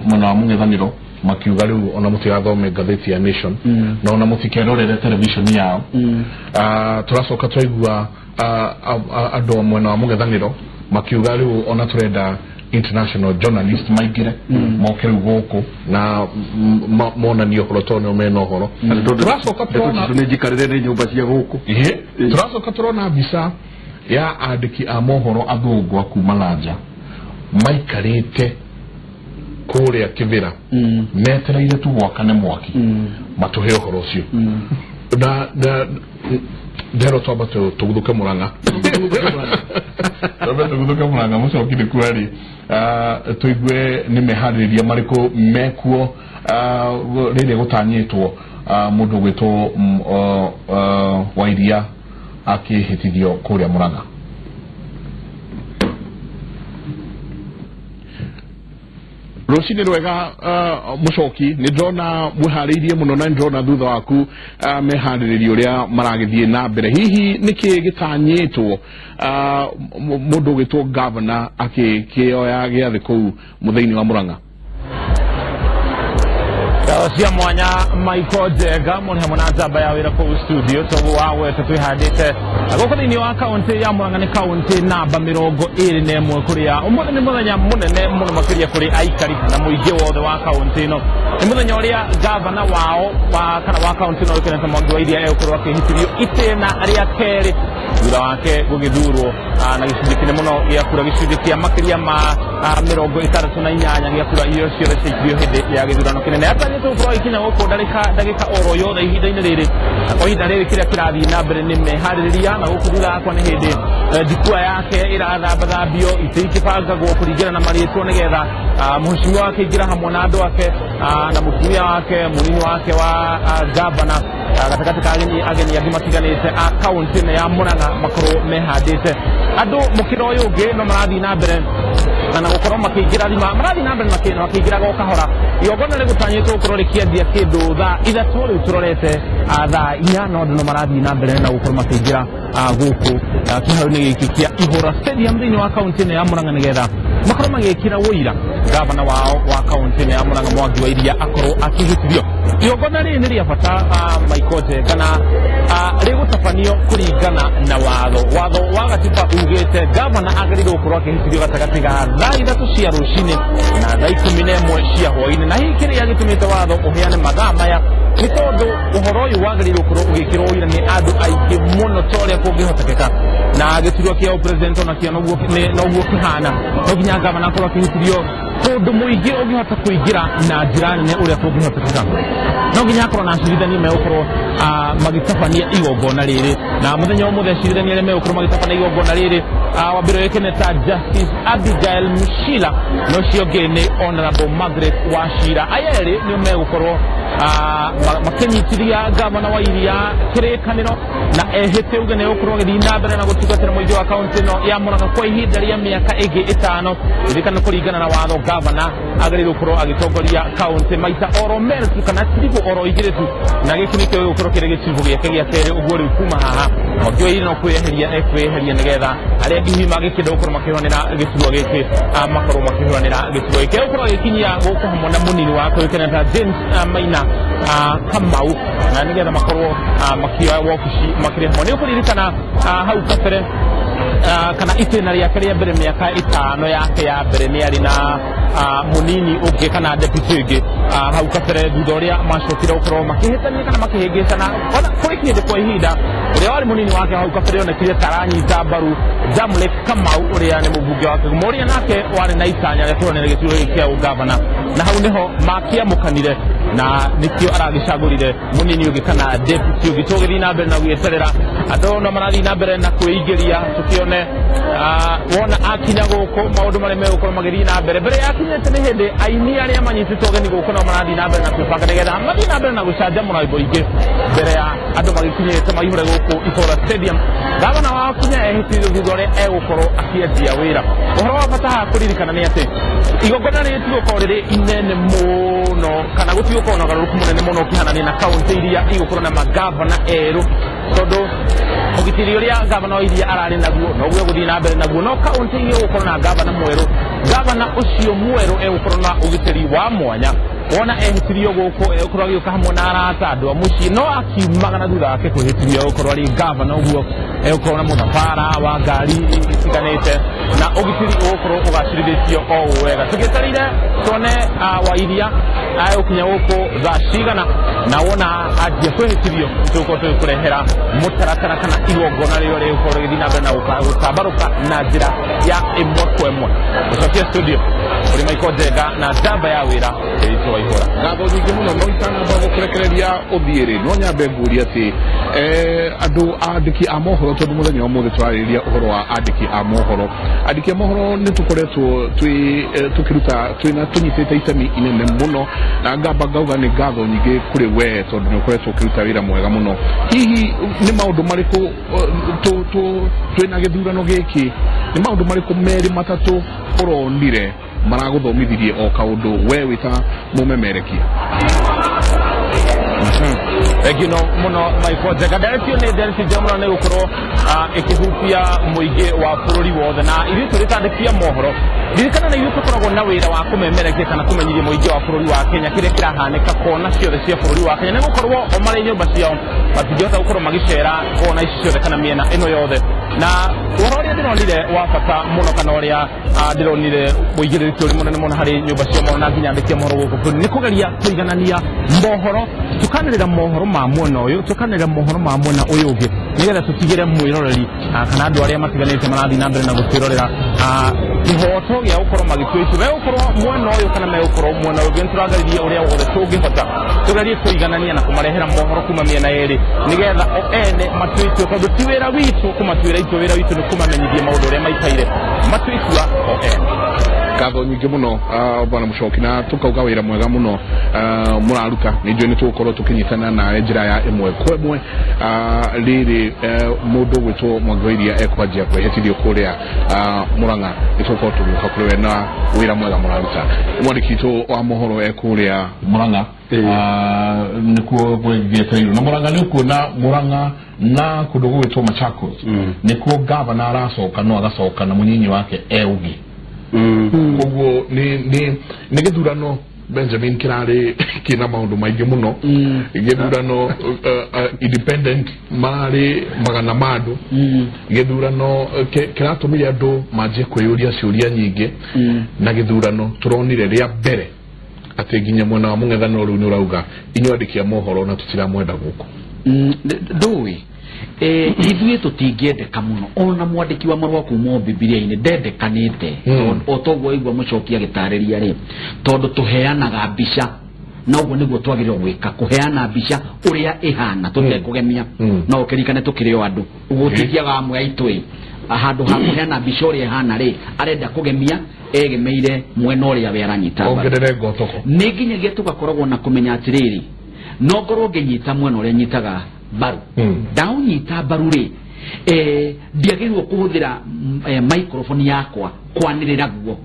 mwena wa mũng'ethanĩro makiuga rĩu ona mũtigathome ngathĩti ya Nation na ona mũtikerorere television yao. Tũracoka twaigua andũ a mwena wa mũng'ethanĩro makiuga rĩu ona tũrenda international journalist maingĩre moke rĩu gũkũ na monanie ũhoro tondũ nĩo mena ũhoro. Tũracoka tũrona nĩ njikarĩre nĩ nyũmba cia gũkũ. Tũracoka tũrona mbica ya andĩki a mohoro athũngũ a kuma na nja maikarĩte kũrĩa Kĩbĩra metereire tu gwakane mwaki matũhe ũhoro ũcio na ndero twamba tũguthũke Mũrang'a twambe tũguthũke Mũrang'a mũcoki nĩ kuo rĩ tũigue nĩ meharĩrĩria marĩkũ mekuo rĩrĩa gũtanyĩtwo mũndũ ũgwĩtwo Wairia akĩhĩtithio kũrĩa Mũrang'a. Rũcinĩ rwega mũcoki nĩ ndĩrona mwĩharĩirie mũno na nĩ ndĩrona thutha waku meharĩrĩria ũrĩa maragĩthiĩ na mbere. Hihi nĩkĩ gĩtanyĩtwo mũndũ ũgwĩtwo gavana akĩoya gĩathĩ kũu mũthĩinĩ wa Mũrang'a? Cia mwanya Michael Njega mũrĩ hamwe na njamba ya wĩra kũu studio toguo wagweta twĩhandĩte gũkũ thĩinĩ wa kaunti ya Murang'a nĩ kaunti namba 21 kũrĩa ũmũthĩ nĩ mũthenya mũnene mũno makĩria kũrĩ aikari na mũingĩ wothe wa kaunti ĩno. Nĩ mũthenya ũrĩa gavana wao wa kana wa kaunti ĩno Kenneth Mwangi wa Iria egũkorwo akĩhĩtithio itĩna rĩa kerĩ Thutha wake gũgĩthurwo na gĩcunjĩ kĩnene mũno gĩa kura, gĩcunjĩ kĩa makĩria ma 68 gĩa kura iria ciothe ciaikirio hĩndĩ ya gĩthurano kĩnene. Atanyĩtwo gũkorwo agĩkinya gũkũ ndagĩka oro yothe ihinda-inĩ rĩrĩ. Kwa ihinda rĩrĩ kĩrĩa kĩrathiĩ na mbere nĩ meharĩrĩria, na gũkũ thutha wakwa nĩ hĩndĩ njukua yake ĩrathambathambio, itĩ ikĩbangagwo kũringana na marĩtwa nĩgetha mũheshimiwa wake aingĩra hamwe na andũ ake na mũtumia wake, mũnini wake wa gavana, gatagatĩ ka ageni angĩ matiganĩte a kaũntĩ ĩno ya Murang'a makorwo mehandĩte. Andũ mũkĩra ũyũ ũngĩ no marathiĩ na mbere na gũkorwo makĩingĩra thima, marathiĩ na mbere makĩingĩraga o kahora. Igongona rĩgũtanyĩtwo gũkorwo rĩkĩanjia kĩndũ thaa 3 rĩu tũrorete thaa 4, no andũ no marathiĩ na mbere na gũkorwo makĩingĩra gũkũ kĩharo-inĩ gĩkĩ kĩa Ihũra Stadium thĩinĩ wa kaũntĩ ĩno ya Murang'a nĩgetha makorwo magĩkĩra ũira gavana wao wa kaũntĩ ĩno ya Murang'a Mwangi wa Iria akorwo akĩhĩtithio. Igongona rĩrĩ nĩ rĩa bata Michael Njenga, na rĩgũtabanio kũringana na watho. Watho wa gatiba ugĩte gavana agĩrĩirwo gũkorwo akĩhĩtithio gatagatĩ ga thaa 3 cia rũcinĩ na thaa 11 cia hwaĩ-inĩ. Na hihi kĩrĩa gĩtũmĩte watho ũheane mathaa maya nĩ tondũ ũhoro ũyũ wagĩrĩirwo gũkorwo ũgĩkĩrwo ũira nĩ andũ aingĩ mũno ta ũrĩa kũngĩhotekeka, na gĩturwa kĩa president onakĩo noguo kĩhana. No nginya gavana akorwo akĩhĩtithio kũndũ mũingĩ ũngĩhota kũingĩra na njĩra nene ũrĩa kũngĩhotekeka. No nginya akorwo na acirithania megũkorwo magĩtabania igongona rĩrĩ, na mũthenya ũmũthĩ acirithania arĩa megũkorwo magĩtabania igongona rĩrĩ wa mbere ũĩkaine ta Justice Abigail Mushila, na ũcio ũngĩ nĩ Honorable Margaret Wachira. Aya erĩ nĩo megũkorwo makĩnyitithia gavana wa Iria kĩrĩkanĩro na ehĩte uge nĩ egũkorwo agĩthiĩ na mbere na gũtungatĩra mũingĩ wa kaũntĩ ĩno ya Murang'a kwa ihinda rĩa mĩaka ĩngĩ 5. Ririkana kũringana na watho gavana agĩrĩirwo gũkorwo agĩtongoria kaũntĩ maita oro merĩ tu kana tiribũ oro 2 tu, na gĩkĩ nĩkĩo gĩgũkorwo kĩrĩ gĩcibũ gĩake gĩa kerĩ. Ũguo rĩu kuma haha Mwangi wa Iria no kwĩyeheria ekwĩyeheria nĩgetha arĩa angĩ hihi mangĩkĩenda gũkorwo makĩhũranĩra gĩturwa gĩkĩ makorwo makĩhũranĩra gĩturwa gĩkĩ. Egũkorwo agĩkinyia gũkũ hamwe na mũnini wake ũĩkaine ta James Maina Kamau, na nĩgetha makorwo makĩoya wabici makĩrĩ hamwe. Nĩ ũkũririkana hau kabere kana itĩna rĩake rĩa mbere mĩaka 5 yake ya mbere nĩ arĩ na mũnini ũngĩ kana deputy ũngĩ hau kabere, thutha ũrĩa macokire gũkorwo makĩhĩtania kana makĩhĩngĩcana ona kũrĩ kĩndũ kwa ihinda. Ũrĩa warĩ mũnini wake hau kabere onekire ta aranyita mbaru Jamlek Kamau ũrĩa nĩ mũmbunge wa Kĩgumo, ũrĩa nake warĩ na itanya rĩa kũhũranĩra gĩturwa gĩkĩ kĩa ũgavana, na hau nĩho makĩamũkanire na nĩkĩo aragĩcagũrire mũnini ũngĩ kana deputy ũngĩ. Tũgĩthiĩ na mbere na gwĩterera andũ no marathiĩ na mbere na kwĩingĩria, tũkĩone wona akinya gũkũ maũndũ marĩa megũkorwo magĩthiĩ na mbere. Mbere yakinyĩte nĩ hĩndĩ aini arĩa manyitĩtwo ũgeni gũkũ no marathiĩ na mbere na kwĩbanga nĩgetha mathiĩ na mbere na gũcanjamũra rwĩmbo ingĩ mbere ya andũ magĩkinyĩte maihũre gũkũ Ihũra Stadium. Gavana wao kinya ehĩtithio thutha ũrĩa egũkorwo akĩanjia wĩra. Ũhoro wa bata haha kũririkana nĩ atĩ igongona rĩrĩ tigũkorwo rĩrĩ inene mũno kana gũtigũkorwo na ũgarũrũku mũnene mũno ũkĩhanania na kaũntĩ iria igũkorwo na magavana erũ, tondũ ũgitĩri ũrĩa gavana wa Iria ararĩ naguo noguo egũthiĩ na mbere naguo. No kaũntĩ iria igũkorwo na gavana mwerũ, gavana ũcio mwerũ egũkorwo na ũgitĩri wa mwanya. Wona ehĩtirio gũkũ egũkorwo agĩũka hamwe na arata andũ a mũciĩ, no akiumaga na thutha wake kwĩhĩtirio egũkorwo arĩ gavana, ũguo egũkorwo na mũthabara wa ngari itiganĩte na ũgitĩri ũgũkorwo ũgacĩrithĩtio o ũũ wega. Tũgĩetereire tuone wa Iria egũkinya gũkũ thaa cigana, na wona anjia kwĩhĩtithio tũgũkorwo tũgĩkũrehera mũtaratara kana igongona rĩrĩa rĩgũkorwo rĩgĩthiĩ na mbere na gũtambarũka na njĩra ya ĩmwe kwa ĩmwe. Gũcokia studio kũrĩ Michael Njenga na njamba ya wĩra ĩritwo Ihũra. Ngatho nyingĩ mũno, no itanamba gũkũrekereria ũthiĩ rĩ, no nyambe ngũrie atĩ andũ andĩki a mohoro, tondũ mũthenya wa ũmũthĩ tũrarĩrĩria ũhoro wa andĩki a mohoro. Andĩki a mohoro nĩ tũkoretwo tũkĩruta twĩna tũnyitĩte itemi inene mũno, na ngamba ngauga nĩ ngatho nyingĩ kũrĩ we tondũ nĩ ũkoretwo ũkĩruta wĩra mwega mũno. Hihi nĩ maũndũ marĩkũ twĩna gĩthurano gĩkĩ, nĩ maũndũ marĩkũ merĩ matatũ ũronire maragũthomithirie o kaũndũ we wĩ ta mũmemerekia? Thank you mũno Michael Njenga. Nderetio nĩ ndereti njega mũno nĩ gũkorwo ĩkĩhutia mũingĩ wa bũrũri wothe, na ithuĩ tũrĩ ta andĩki a mohoro ririkana na ithuĩ tũkoragwo na wĩra wa kũmemerekia kana kũmenyithia mũingĩ wa bũrũri wa Kenya kĩrĩa kĩrahanĩka kona ciothe cia bũrũri wa Kenya, nĩ gũkorwo o marĩ nyũmba ciao matingĩhota gũkorwo magĩcera kona ici ciothe kana mĩena ĩno yothe. Na ũhoro ũrĩa ndĩronire wa bata mũno kana ũrĩa ndĩronire ũigĩrĩrĩki ũrĩ mũnene mũno harĩ nyũmba cia mohoro na nginya andĩki a mohoro gũkũ bũrũri nĩ kũgeria kũiganania mohoro, tũkanĩrĩra mohoro ma mwena ũyũ, tũkanĩrĩra mohoro ma mwena ũyũ ũngĩ, nĩgetha tũtigĩre mwĩroreri kana andũ arĩa matiganĩte marathiĩ na mbere na gũtwĩrorera kĩhoto gĩa gũkorwo magĩtua itua megũkorwo mwena ũyũ kana megũkorwo mwena ũyũ ũngĩ. Nĩtũrageririe ũrĩa wothe tũngĩhota tũgerie kũiganania na kũmarehera mohoro kuma mĩena ĩrĩ nĩgetha o ene matue itua, tondũ ti wĩra witũ kũmatuĩra itua, wĩra witũ nĩ kũmamenyithia maũndũ ũrĩa maikaire, matue itua o ene. Ngatho nyingĩ mũno bwana Mũcoki, na tũkauga wĩra mwega mũno mũraruta. Nĩ njũĩ nĩ tũgũkorwo tũkĩnyitana nawe njĩra ya ĩmwe kwa ĩmwe. Rĩrĩ mũndũ ũgwĩtwo Mwangi wa Iria ekwanjia kwĩhĩtithio kũrĩa Murang'a, nĩ tũgũkorwo tũgĩũka kũrĩ we na wĩra mwega mũraruta. Mwandĩki witũ wa mohoro ekũrĩa Murang'a, nĩkuo gwĩgĩetereirwo na Murang'a. Nĩ ũkuona Murang'a na kũndũ gũgwĩtwo Machakos nĩkuo gavana aracoka, no agacoka na mũnyinyi wake e ũngĩ. Koguo nĩ gĩthurano Benjamin kĩrarĩ kĩna maũndũ maingĩ mũno. Gĩthurano independent mararĩ magana ma andũ. Gĩthurano kĩratũmire andũ manjie kwĩyũria ciũria nyingĩ, na gĩthurano tũronire rĩa mbere atĩ nginya mwena wa mũng'ethanĩro rĩu nĩ ũrauga inyuĩ andĩki a mohoro na tũtiramwenda gũkũ. Ndũĩ ithuĩ tũtingĩendeka mũno, ona mwandĩki wa marũa kuma Bibilia-inĩ ndendekanĩte o toguo waigua Mũcoki agĩtarĩria rĩ, tondũ tũheanaga mbica na ũguo nĩguo twagĩrĩirwo gwĩka, kũheana mbica ũrĩa ĩhana tũtekũgemia. No ũkĩririkane tũkĩrĩ o andũ ũguo ũtingiaga amwe aitũ ĩ handũ ha kũheana mbica ũrĩa ĩhana rĩ, arenda kũgemia egemeire mwena ũrĩa we aranyita mbaru. Ongerere ngotoko. Nĩ nginyagia tũgakoragwo na kũmenya atĩrĩrĩ, no ngorwo ngĩnyita mwena ũrĩa nyitaga mbaru, ndaũnyita mbaru rĩ, ndiagĩrĩirwo kũhũthĩra microphone yakwa kwanĩrĩra guo,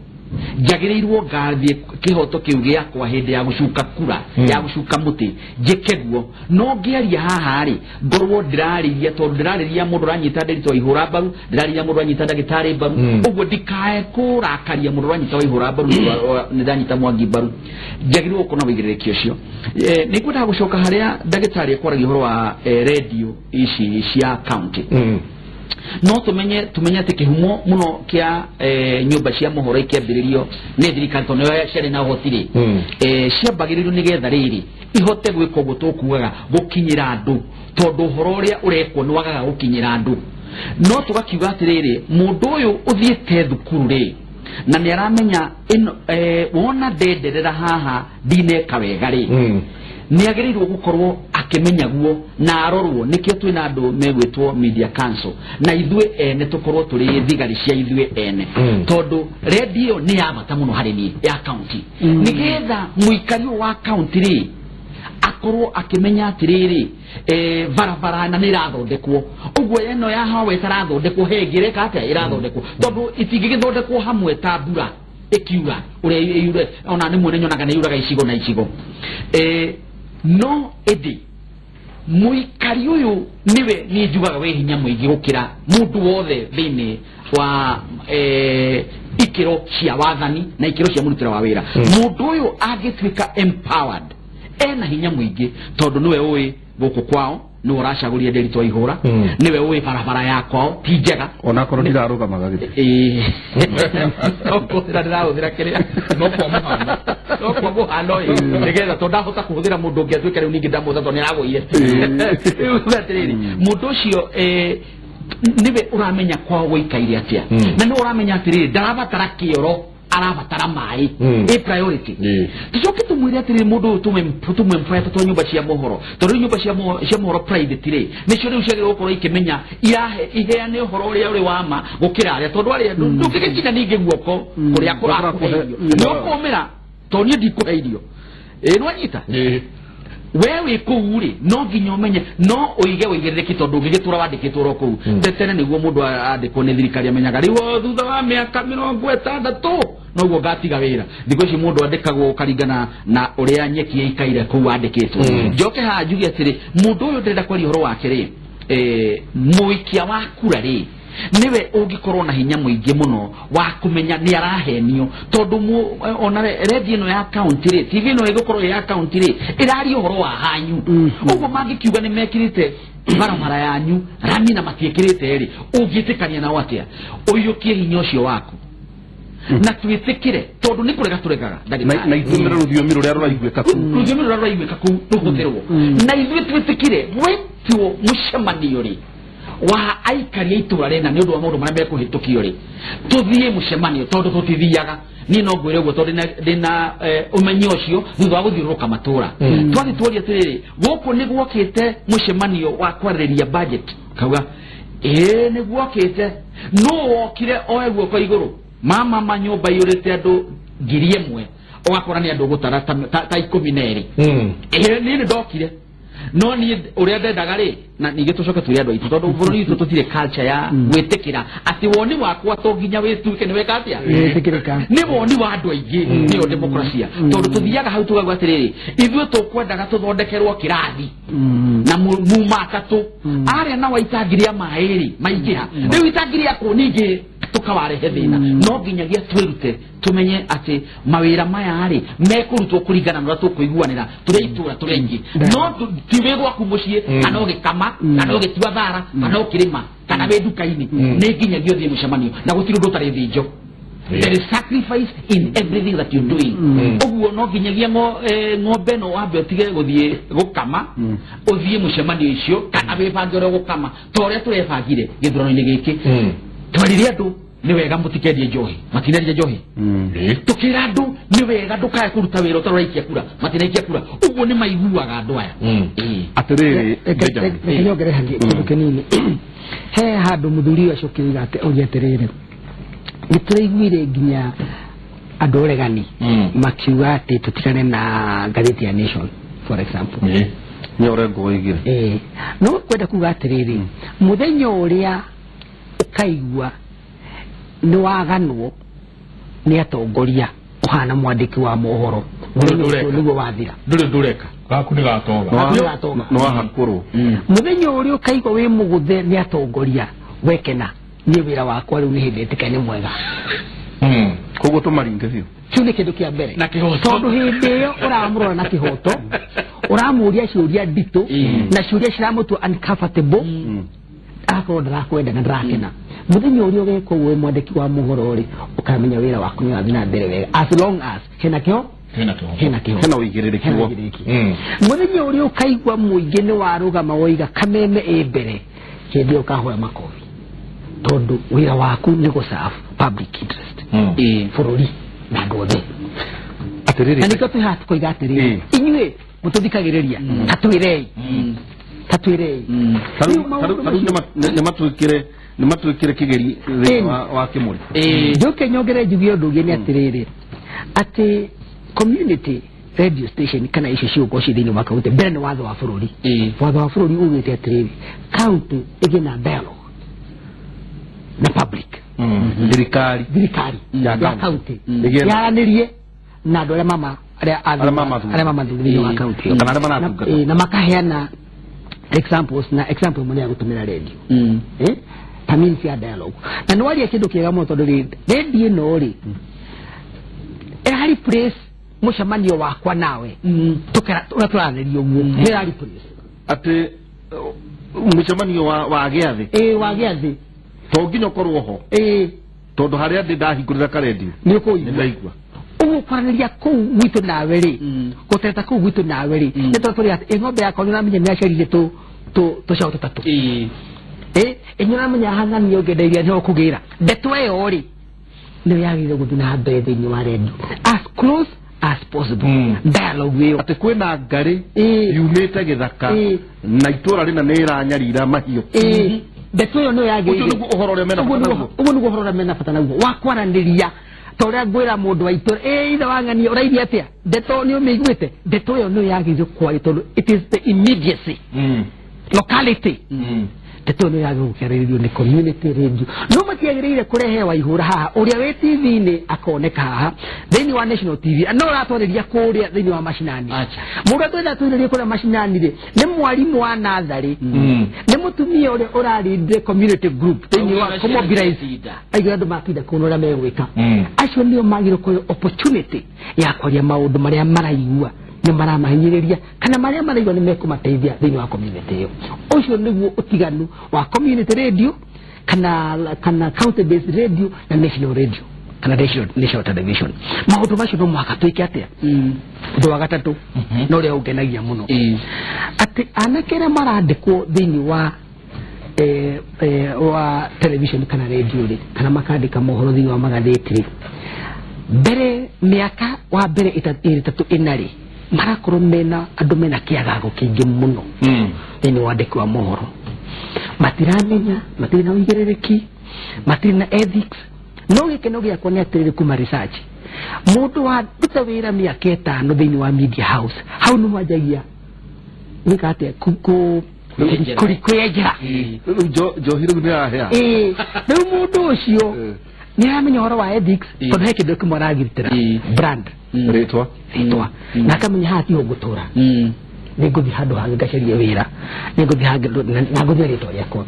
njagĩrĩirwo ngathiĩ kĩhoto kĩu gĩakwa hĩndĩ ya gũcuka kura, ya gũcuka mũtĩ, njĩke guo. No ngĩaria haha rĩ, ngorwo ndĩrarĩria, tondũ ndĩrarĩria mũndũ ũranyita ndĩritũ wa ihũra mbaru, ndĩrarĩria mũndũ ũranyita ndagĩtarĩ mbaru, ũguo ndikae kũrakaria mũndũ ũranyita wa ihũra mbaru nĩ ndanyita Mwangi mbaru. Njagĩrĩirwo gũkorwo na ũigĩrĩrĩki ũcio. Nĩ ngwendaga gũcoka harĩa ndagĩtarĩ ekwaragia ũhoro wa redio ici cia county. No tumenye atĩ kĩhumo mũno kĩa nyũmba cia mohoro ikĩambĩrĩrio nĩ thirikari, tondũ nĩyo ciarĩ na ũhoti rĩ, ciambagĩrĩrio nĩgetha rĩrĩ ihote gwĩka ũguo tũkugaga gũkinyĩra andũ, tondũ ũhoro ũrĩa ũrekwo nĩ wagaga gũkinyĩra andũ. No tũgakiuga atĩrĩrĩ, mũndũ ũyũ ũthiĩte thukuru rĩ, na nĩ aramenya ĩno, wona ndenderera haha ndineka wega rĩ, nĩ agĩrĩirwo gũkorwo akĩmenya guo na arorwo. Nĩkĩo twĩna andũ megwĩtwo media council, na ithuĩ ene tũkorwo tũrĩ thigari cia ithuĩ ene, tondũ redio nĩ ya bata mũno harĩ niĩ ya county, nĩgetha mũikari ũyũ wa county rĩ akorwo akĩmenya atĩrĩrĩ, barabara na nĩ ĩrathondekwo ũguo, ĩno ya hawa ĩtarathondekwo he ĩngĩ ĩreka atĩa ĩrathondekwo, tondũ itingĩgĩthondekwo hamwe ta mbura ĩkiura ũrĩa yure, ona nĩ mwene nyonaga nĩ yuraga icigo na icigo. No ĩndĩ mũikari ũyũ nĩwe niĩ njugaga wĩ hinya mũingĩ gũkĩra mũndũ wothe thĩinĩ wa ikĩro cia wathani na ikĩro cia mũrutĩre wa wĩra. Mũndũ ũyũ angĩtuĩka empowered, ena hinya mũingĩ, tondũ nĩwe ũĩ gũkũ kwao, nĩwe ũracagũria ndĩritũ wa ihũra, nĩwe ũĩ barabara ya kwao ti njega, onakorwo ndirarũgamaga gĩtĩ. No kũhũthĩra ndĩrahũthĩra kĩrĩa no kwa mũhano, no kwa mũhano ĩ, nĩgetha tondũ ndahota kũhũthĩra mũndũ ũngĩ atuĩke rĩu ningĩ ndamũhũthĩra tondũ nĩaragũire. Rĩu uga atĩrĩrĩ, mũndũ ũcio nĩwe ũramenya kwao gũikaire atĩa, na nĩwe ũramenya atĩrĩrĩ ndarabatara kĩoro, arabatara maĩ, ĩ priority. Tucoke tumwire atĩrĩrĩ, mũndũ ũyũ tũmwemploy twa nyũmba cia mohoro, tondũ rĩu nyũmba cia mohoro private rĩ, nĩcio rĩu ciagĩrĩirwo gũkorwo ikĩmenya irahe iheane ũhoro ũrĩa ũrĩ wa ma gũkĩra arĩa, tondũ arĩa ndũngĩgĩkinya ningĩ guoko kũrĩa kũrakũhe irio, nĩ ũkũmĩra tondũ niĩ ndikũhe irio. Nĩwanyita? We wĩ kũu rĩ, no nginya ũmenye, no ũige ũigĩrĩrĩki, tondũ ũngĩgĩtũra wandĩkĩtwo oro kũu tene nĩguo mũndũ andĩkwo nĩ thirikari amenyaga rĩu o thutha wa mĩaka 60 noguo ngatiga wĩra. Thikũ ici mũndũ andĩkagwo ũkaringana na ũrĩa nyeki ĩikaire kũu andĩkĩtwo. Njoke haha njuge atĩrĩ, mũndũ ũyũ ndĩrenda kwaria ũhoro wake rĩ, mũikia wa kura rĩ, niwe ũngĩkorwo na hinya mũingĩ mũno wa kũmenya nĩ arahenio tondũ ona redio ĩno ya county rĩ TV ĩno ĩgũkorwo ya county rĩ ĩraria ũhoro wa hanyu ũguo mangĩkiuga nĩ mekĩrĩte barabara yanyu rami na matiĩkĩrĩte rĩ ũngĩtĩkania nao atĩa ũiyũkie hinya ũcio waku na twĩtĩkĩre tondũ nĩ kũrega tũregaga na itũmĩre rũthiomi rũrĩa rũraiguĩka kũu rũthiomi rũrĩa rũraiguĩka kũu rũhũthĩrwo na ithuĩ twĩtĩkĩre gwĩtwo mũcemanio rĩ wa aikari a itũra rĩna nĩ ũndũ wa maũndũ marĩa mekũhĩtũkio rĩ tũthiĩ mũcemanio tondũ tũtithiaga niĩ no ngwĩre ũguo tondũ ndĩna ũmenyo ũcio thutha wa gũthiũrũrũka matũra twathiĩ tuoria atĩrĩrĩ gũkũ nĩ gwokĩte mũcemanio wa kwarĩrĩria budget kauga ĩĩ nĩ gwokĩte nũ wokire oe guoko igũrũ mama manyũmba iyũrĩte andũ 1000 ũgakora nĩ andũ gũtara ta 12 ĩĩ niĩ nĩ ndokire no niĩ ũrĩa ndendaga rĩ na ningĩ tũcoke twĩre andũ aitũ tondũ bũrũri witũ tũtirĩ culture ya gwĩtĩkĩra atĩ woni wakwa to nginya wĩtuĩke nĩ weka atĩa nĩ woni wa andũ aingĩ nĩyo demokrasia tondũ tũthiaga hau tũkauga atĩrĩrĩ ithuĩ tũkwendaga tũthondekerwo kĩrathi na muma atatũ arĩa nao itangi rĩa maĩ rĩ maingĩha rĩu itangi rĩakwo ningĩ tukawarehe thina no nginyagia twĩrute tumenye atĩ mawĩra maya rĩ mekũrutwo kũringana na ũrĩa tũkũiguanĩra tũrĩ itũra tũrĩ aingĩ no ti wĩ gwaku mũciĩ kana ũgĩkama kana ũgĩtua thara kana ũkĩrĩma kana wĩ nduka-inĩ nĩ nginyagia ũthiĩ mũcemanio na gũtirĩ ũndũ ũtarĩ thĩnjo. There is sacrifice in everything that you're doing. Ũguo no nginyagia ng'ombe no wambe ũtige gũthiĩ gũkama ũthiĩ mũcemanio icio kana wĩbange ũrĩa ũgũkama ta ũrĩa tũrebangire gĩthurano-inĩ gĩkĩ twarire andũ nĩ wega mũtikendie njohi matinendia njohi tũkĩra andũ nĩ wega ndũkae kũruta wĩra ũtaroraikia kura matinaikia kura ũguo nĩ maiguaga andũ aya atĩrĩrĩ reke nyongerere kĩndũ kĩnini he handũ mũthuri ũyũ acokire oige atĩrĩrĩ nĩ tũraiguire nginya andũ ũregani makiuga atĩ tũtigane na ngathĩti ya Nation for example nĩ Orengo oigire no kwenda kuga atĩrĩrĩ mũthenya ũrĩa ũkaigua nĩ waganwo nĩ atongoria ũhana mwandĩki wa mohoro nĩguo wathira ndũrĩ ndũreka gaku nĩ gatoga nĩ wahakũrwo mũthenya ũrĩa ũkaigua wĩ mũgũthe nĩ atongoria wekena niĩ wĩra wakwa rĩu nĩ hĩndĩ ĩtĩka nĩ mwega koguo tũmaringe biũ kĩu nĩ kĩndũ kĩa mbere na kĩhoto tondũ hĩndĩ ĩyo ũramũrora na kĩhoto ũramũria ciũria nditũ na ciũria ciramũtua uncomfortable akorwo ndarakwenda na ndarakena muthenya ũrĩa ũgeka ũguo wĩ mwandĩki wa mohoro rĩ ũkamenya wĩra waku nĩ ũrathiĩ na mbere wega as long as hena kĩho hena kĩho hena ũigĩrĩrĩki mũthenya ũrĩa ũkaigua mũingĩ nĩ warũgama woiga kameme ĩ mbere hĩndĩ ĩyo ũkahoya makobi tondũ wĩra waku nĩ gũ-serve public interest bũrũri na andũ othe atĩrĩrĩ na nĩkĩo twĩ haha tũkoiga atĩrĩrĩ inyuĩ mũtũthikagĩrĩria tatwĩrei tatwĩrei nĩ matwĩkĩre kĩgeri thĩinĩ wa kĩmũrĩ njoke nyongere njuge ũndũ ũngĩ nĩ atĩrĩrĩ atĩ community radio station kana icio ciũko ci thĩinĩ wa kaunti mbere nĩ watho wa bũrũri watho wa bũrũri ugĩte atĩrĩrĩ kaunti ĩgĩe na dialogue na public thirikari ya kaunti yaranĩrie na andũ arĩa mama arĩa mamathurire thĩinĩ wa kaunti kana arĩa maratungata na makaheana examples na example imwe ya gũtũmĩra radio ta means ya dialogue na nĩ waria kĩndũ kĩega mũno tondũ radio ĩno rĩ ĩra replace mũcemanio wakwa nawe ũrĩa tũranĩria ũguo nĩ ĩra replace atĩ mũcemanio wa gĩathĩ wa gĩathĩ to nginya ũkorwo ho tondũ harĩa ndĩ ndahingũrĩra karendio nĩ ũkũigua nĩndaigua ũguo kwaranĩria kũu gwitũ nawe rĩ gũteta kũu gwitũ nawe rĩ nĩ tondũ tũrĩ atĩ ng'ombe yakwa nĩ ũramenya nĩ yaciarire tũcaũ tũtatũ ĩ ũramenya hang'ania ũngĩenda iria nĩho ũkũgĩra ndeto ĩyo rĩ nĩyo yagĩrĩire gũthiĩ na mbere thĩinĩ wa rendio as close as possible dialogue ĩyo atĩ kwĩna ngarĩ yumĩte gĩthaka na itũra rĩna nĩ ĩranyarira mahiũ ndeto ĩyo nĩyo yagĩrĩire ũcio nĩguo ũhoro ũrĩa mena bata naguo ũguo nĩguo ũhoro ũrĩa mena bata naguo wa kwaranĩria ta ũrĩa ngwĩra mũndũ wa itũra ithe wa ng'ania ũrairie atĩa ndeto nĩ ũmĩiguĩte ndeto ĩyo nĩyo yagĩrĩire kwaria tondũ it is the immediacy locality Ndeto nĩ yagĩrĩirwo gũkĩarĩrĩrio nĩ community radio. No matiagĩrĩire kũrehe Waihũra haha ũrĩa wĩ TV-inĩ akoneka haha thĩinĩ wa National TV, no ũratwarĩria kũrĩa thĩinĩ wa macinani. Mũndũ atwenda atwarĩrie kũrĩa macinani rĩ, nĩ mwarimũ wa natharĩ, nĩ mũtumia ũrĩa ũrarindire community group thĩinĩ wa kũmobilize aigua andũ makinda kũu ũrĩa megwĩka. Acio nĩo magĩrĩirwo kũheo opportunity ya kwaria maũndũ marĩa maraigua nĩ maramahinyĩrĩria kana marĩa maraigua nĩ mekũmateithia thĩinĩ wa community ĩyo. Ũcio nĩguo ũtiganu wa community radio kana county based radio na national radio kana national television. Maũndũ macio no mũhaka twĩke atĩa? Ũndũ wa gatatũ na ũrĩa ũngenagia mũno, atĩ anake arĩa marandĩkwo thĩinĩ wa wa television kana radio rĩ, kana makandĩka mohoro thĩinĩ wa magathĩti rĩ, mbere mĩaka wa mbere ĩtatũ ĩna rĩ, marakorwo mena andũ mena kĩagago kĩingĩ mũno thĩinĩ wa andĩki wa mohoro. Matiramenya, matirĩ na ũigĩrĩrĩki, matirĩ na ethics. No gĩkeno gĩakwa nĩ atĩrĩrĩ, kuma research, mũndũ wa ruta wĩra mĩaka 5 thĩinĩ wa media house, hau nĩ wanjagia gwĩka atĩa? Kwĩyenjera. Njohi rĩu nĩ yahĩa. Rĩu mũndũ ũcio nĩ aramenya ũhoro wa ethics, tondũ he kĩndũ kĩmwe aragitĩra, brand, rĩtwa, na akamenya haha tiho ngũtũra, nĩ ngũthiĩ handũ hangĩ ngacarie wĩra, nĩ ngũthiĩ hangĩ na ngũthiĩ rĩtwa rĩakwa.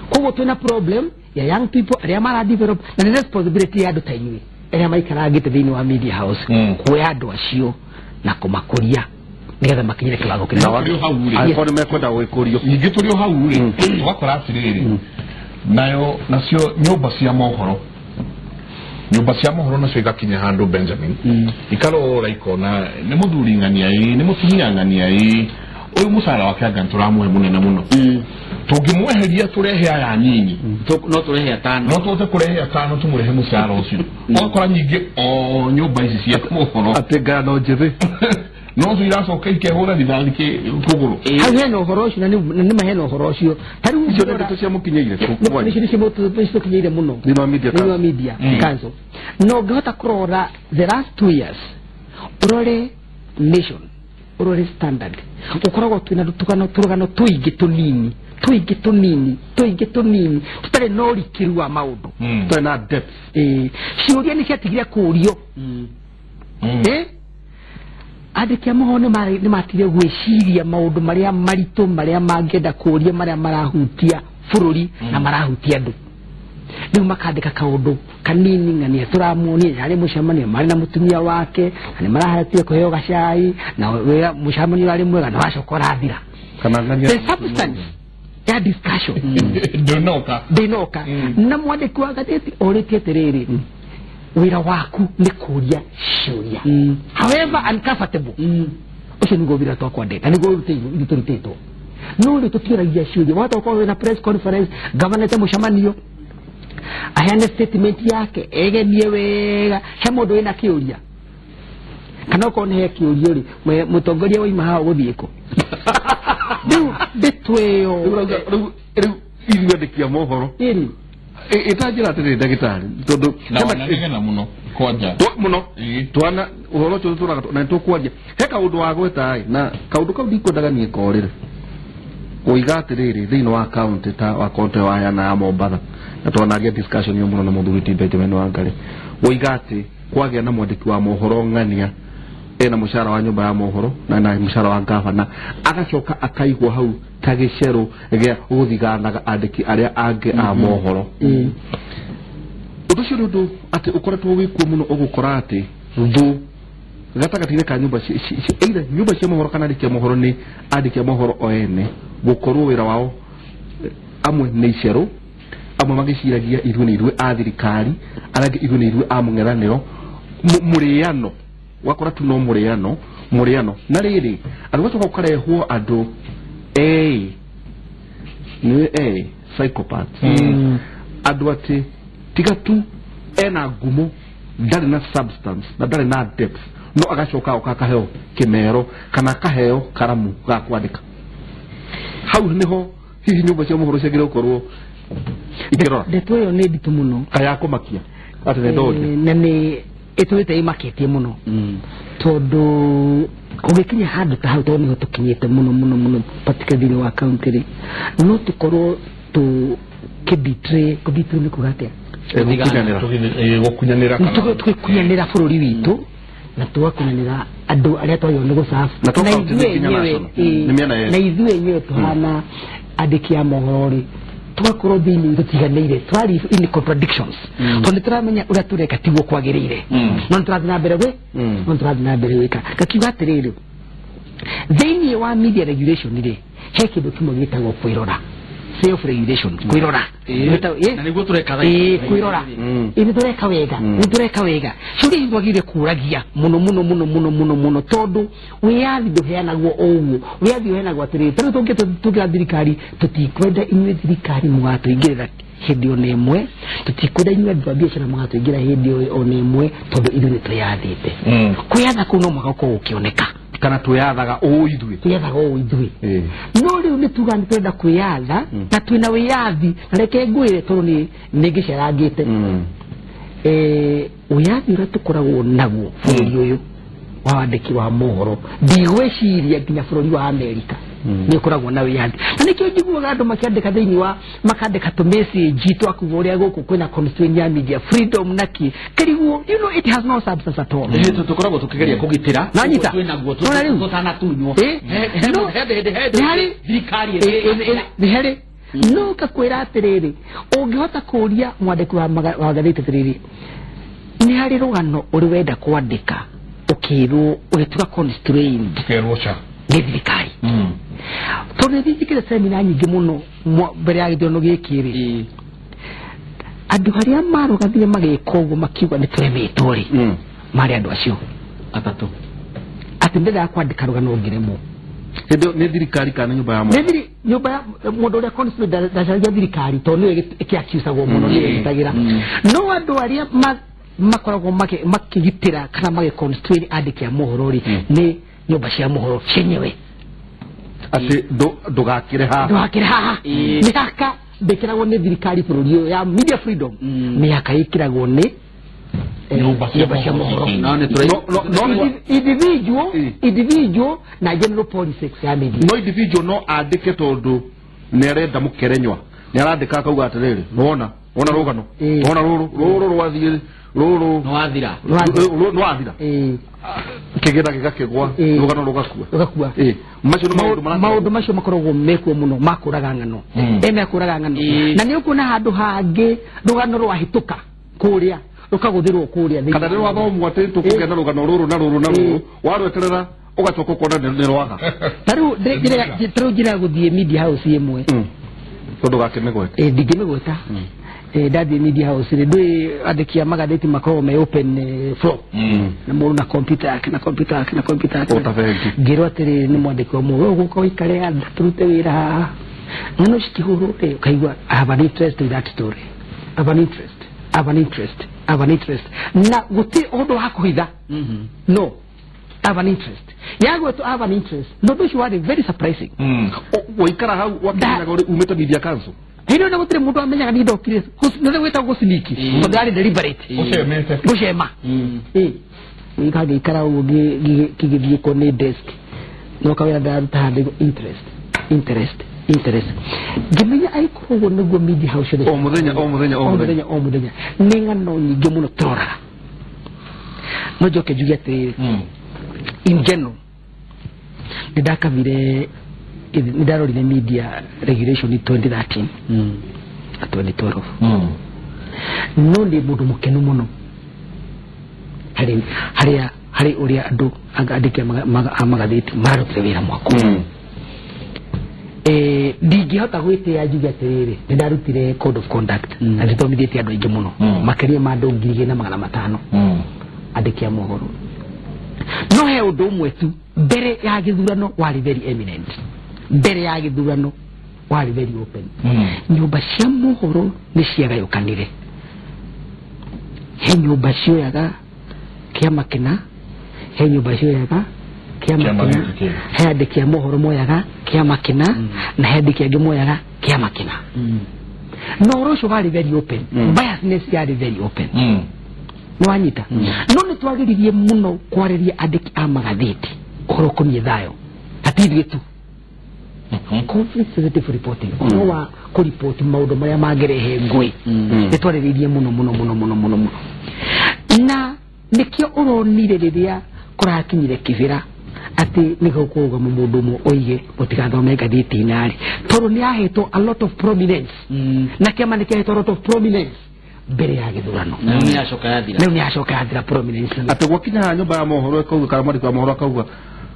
Koguo twĩna problem ya young people arĩa mara develop, na nĩ responsibility ya andũ ta inyuĩ arĩa maikarangĩte thĩinĩ wa media house kuoya andũ acio na kũmakũria nĩgetha makinyĩre kĩwango kĩnene. Angĩkorwo nĩ mekwenda gwĩkũrio. Ningĩ tũrĩ o hau rĩ, tũgakora atĩrĩrĩ, nayo nacio nyũmba cia mohoro, nacio igakinya handũ Benjamin, ikarora ikona nĩ mũthuri ng'ania ĩ, nĩ mũtumia ng'ania ĩ, ũyũ mũcara wake anga nĩtũramũhe mũnene mũno, tũngĩmweheria tũrehe aya nyinyi, no tũrehe atano, no tũhote kũrehe atano tũmũrehe mũcara ũcio. Ũgakora nyingĩ o nyũmba ici cia mohoro atĩ ngano njĩthĩ no cio iracoka ikehũra rithathi kũgũrũ. Hau hena ũhoro ũcio, na nĩma hena ũhoro ũcio. Ta rĩu icio nĩ ndeto cia mũkinyĩire, nĩcio tũkinyĩire mũno thĩinĩ wa media council. No ũngĩhota kũrora the last 2 years, ũrore Nation, ũrore Standard, ũkoragwo twĩna tũrũgano tũingĩ tũnini, tũtarĩ na ũrikĩru wa maũndũ, tũtarĩ na depth. Ciũria nĩ ciatigire kũũrio. Andĩki a mohoro nĩ matigire gwĩciria maũndũ marĩa maritũ, marĩa mangĩenda kũũria, marĩa marahutia bũrũri na marahutia andũ. Rĩu makandĩka kaũndũ kanini ng'ania tũramuonia yarĩ mũcemanio marĩ na mũtumia wake, na nĩ marahatire kũheo gacai, na wĩra mũcemanio ũrarĩ mwega na wacoka ũrathira. The substance ya discussion ndĩnoka. Na mwandĩki wa ngathĩti orĩtie atĩrĩrĩ, wĩra waku nĩ kũũria ciũria, however uncomfortable. Ũcio nĩguo wĩra twakwandĩka, nĩguo tũrutĩtwo. No rĩu tũtiũragia ciũria. Wahota gũkorwo wĩna press conference, governor mũcemanio, aheane statement yake, egemie wega, he mũndũ wĩna kĩũria, kana okorwo nĩ he kĩũrio rĩ, mũtongoria waima haha ũgũthiĩ kũ? Rĩu ndeto ĩyo rĩu ithuĩ andĩki a mohoro ĩtanjĩra atĩrĩrĩ ndagĩtarĩ, tondũ na mũno kwanja mũno twana ũhoro ũcio tũraga na nĩtũkwaria. He kaũndũ wagweta ĩ, na kaũndũ kau ndikwendaga niĩ korĩre kũiga atĩrĩrĩ thĩinĩ wa county ta wa county wa yana ya Mombatha, na twanagia discussion ĩyo mũno na mũthuri ti Benjamin Wangari, woiga atĩ kwagĩa na mwandĩki wa mohoro ng'ania ena mũcara wa nyũmba ya mohoro na na mũcara wa gavana, agacoka akaigwo hau ta gĩcerũ gĩa gũthiganaga andĩki arĩa angĩ a mohoro. Ũndũ ũcio nĩ ũndũ atĩ ũkoretwo wĩkuo mũno, ũgũkora atĩ thũ gatagatĩ-inĩ ka nyũmba either nyũmba cia mohoro kana andĩki a mohoro nĩ andĩki a mohoro o ene gũkorwo wĩra wao amwe nĩ icerũ, amwe magĩciragia ithuĩ nĩ ithuĩ a thirikari, arĩa angĩ ithuĩ nĩ ithuĩ a mũng'ethanĩro, mũrĩano wakora tu no mũrĩano. Na rĩrĩ andũ gacoka gũkarehwo andũ nĩ psychopath, andũ atĩ tiga tu ena ngumo, ndarĩ na substance na ndarĩ na depth, no agacoka oka akaheo kĩmero kana akaheo karamu ga kwandĩka. Hau nĩho hihi nyũmba cia mohoro ciagĩrĩirwo gũkorwo ikĩrora. Ndeto ĩyo nĩ nditũ mũno kaya kũmakia atĩ nĩ ndoria na nĩ ĩtũrĩte ĩmakĩtie mũno tondũ kũgĩkinya handũ ta hau tondũ nĩho tũkinyĩte mũno mũno mũno particularly thĩinĩ wa county rĩ no tũkorwo tũkĩbetray kũbetray nĩ kuga atĩa gũkunyanĩra tũgĩkunyanĩra bũrũri witũ na tũgakunyanĩra andũ arĩa twagĩrĩirwo nĩ gũcabu na ithuĩ enyewe tũhana andĩki a mohoro rĩ tũgakorwo thĩinĩ tũtiganĩire tũrari in contradictions tondũ nĩ tũramenya ũrĩa tũreka tiguo kwagĩrĩire no nĩ tũrathiĩ na mbere gwĩ no nĩ tũrathiĩ na mbere gwĩka ngakiuga atĩrĩrĩ thĩinĩ wa media regulation rĩ he kĩndũ kĩmwe gĩtagwo kwĩrora self regulation kwĩrora na nĩguo tũreka kwĩrora nĩ tũreka wega nĩ tũreka wega ciũria ici twagĩrĩire kũragia mũno mũno mũno mũno mũno mũno tondũ wĩyathi ndũheanagwo o ũguo wĩyathi ũheanagwo atĩrĩrĩ tarĩu tũngĩra thirikari tũtikwenda inyuĩ thirikari mũgatũingĩrĩra hĩndĩ ona ĩmwe tũtikwenda inyuĩ andũ a biacara mũgatũingĩra hĩndĩ ona ĩmwe tondũ ithuĩ nĩ twĩyathĩte kwĩyatha kũu no mũhaka ũkorwo ũkĩoneka kana twĩyathaga ũũ ithuĩ twĩyathaga ũũ ithuĩ no rĩu nĩ tuga nĩ twenda kwĩyatha na twĩna wĩyathi na reke ngwĩre tondũ nĩ ngĩcerangĩte wĩyathi ũrĩa tũkoragwo naguo bũrũri ũyũ wa wandĩki wa mohoro ndigwĩciria nginya bũrũri wa Amerika nĩ ũkoragwo na wĩyathi na nĩkĩo njiguaga andũ makĩandĩka thĩinĩ wa makandĩka tũmessage twa kuga ũrĩa gũkũ kwĩna constraint ya media freedom na kĩ kĩriguo you know it has no substance at all nĩ tũkoragwo tũkĩgeria kũgitĩra nanyita twĩnaguo tũtanatunywo thirikari nĩ harĩ no ngakwĩra atĩrĩrĩ ũngĩhota kũũria mwandĩki wa magathĩti atĩrĩrĩ nĩ harĩ rũgano ũrĩ wenda kwandĩka ũkĩrwo ũgĩtuga constrained ũkerwo ca nĩ thirikari tondũ nĩ njĩkĩte semina nyingĩ mũno mbere ya gĩthurano gĩkĩ rĩ andũ arĩa marũgamire magĩka ũguo makiuga nĩ tũremetwo rĩ marĩ andũ acio atatũ atĩ ndendaga kwandĩka rũgano ngĩremwo hĩndĩ nĩ thirikari kana nyũmba ya mũndũ nyũmba ya mũndũ ũrĩa constituent ndacaragia thirikari tondũ nĩyo ĩkĩakiusagwo mũno nĩyo ĩgitagĩra no andũ arĩa makoragwo makĩgitĩra kana magĩconstrain andĩki a mohoro rĩ nĩ nyũmba cia mohoro cienyewe atĩ ndũgakĩre haha ndũgakĩre haha mĩhaka ndĩkĩragwo nĩ thirikari bũrũri ũyũ ya media freedom mĩhaka ĩkĩragwo nĩ nyũmba cia mohoro individual na general politics ya media no individual no andĩke tondũ nĩ arenda mũkerenywa nĩ arandĩka akauga atĩrĩrĩ nĩwona wona rũgano wona rũrũ rũrũ rwathiĩ rũrũ nĩwathira nĩwathira kĩgĩna gĩgakĩgwa rũgano rũgakua macio nĩ maũndũ macio makoragwo mekuo mũno makũraga ng'ano mekũraga ng'ano na nĩ ũkuona handũ hangĩ rũgano rwahĩtũka kũrĩa rũkagũthĩrwo kũrĩa kana nĩ rwathomwo atĩ tũkũgĩa na rũgano rũrũ na rũrũ na rũrũ warweterera ũgacoka ũkona nĩ rwaga ta rĩu njĩra gũthiĩ media house ĩmwe tondũ gakĩmĩgweta ndingĩmĩgweta ndathi media house rĩ ndũĩ andĩki a magathĩti makoragwo me open floor na mũndũ na computer yake na computer yake na computer yake ngĩrwo atĩrĩrĩ nĩ mwandĩki wa mũhoro ũgũka ũikare haha tũrute wĩra haha ng'ano cikĩhũrwo rĩ ũkaigua I have an interest in that story I have an interest I have an interest I have an interest na gũtirĩ ũndũ wa kũhitha no I have an interest yagwetwo I have an interest no ũndũ ũcio warĩ very surprising waikara hau wakĩmenyaga ũrĩ umĩte media council hĩndĩ ĩyo gũtirĩ mũndũ amenyaga niĩ ndokire nĩ gwĩtagwo gũciniki tondũ yarĩ deliberate gũcema ngagĩikara ũguo ngĩgĩthiĩ ko nĩ desk no kawĩra ndĩraruta handũ interest interest interest ngĩmenya angĩkorwo ũguo nĩguo media house o mũthenya o mũthenya o mũthenya o mũthenya nĩ ng'ano nyingĩ mũno tũroraga no njoke njuge atĩrĩrĩ in general nĩ ndakabire nĩ ndarorire media regulation 2013 na 2012 no ndĩ mũndũ mũkenu mũno harĩ ũrĩa andũ andĩki a magathĩti mararutire wĩra mwaka ndingĩhota gwĩtĩa njuge atĩrĩrĩ nĩ ndarutire code of conduct na nĩthomithĩtie andũ aingĩ mũno makĩria ma andũ 2500 andĩki a mohoro no he ũndũ ũmwe tu mbere ya gĩthurano warĩ very eminent mbere ya gĩthurano warĩ very open nyũmba cia mohoro nĩ ciagayũkanire he nyũmba cioyaga kĩama kĩna he nyũmba cioyaga kĩama kĩna he andĩki a mohoro moyaga kĩama kĩna na he andĩki angĩ moyaga kĩama kĩna no ũhoro ũcio warĩ very open biasness yarĩ very open Nĩ wanyita no nĩ twagĩririe mũno kwarĩria andĩki a magathĩti ũhoro ũkoniĩ thayũ hatithuĩ tu. Conflict sensitive reporting ũhoro wa kũripoti maũndũ marĩa mangĩrehe ngũĩ nĩ twarĩrĩirie mũno mũno mũno mũno mũno mũno na nĩkĩo ũronire rĩrĩa kũrakinyire Kibera atĩ nĩ gũkũrũgama mũndũ ũmwe oige mũtigathome ngathĩti-inĩ arĩ tondũ nĩ ahetwo a lot of prominence na kĩama nĩ kĩahetwo a lot of prominence mbere ya gĩthurano na nĩ acoka yathira rĩu nĩ acoka yathira prominence atĩ gwakinya nyũmba ya mohoro ĩkauga kana mwandĩki wa mohoro akauga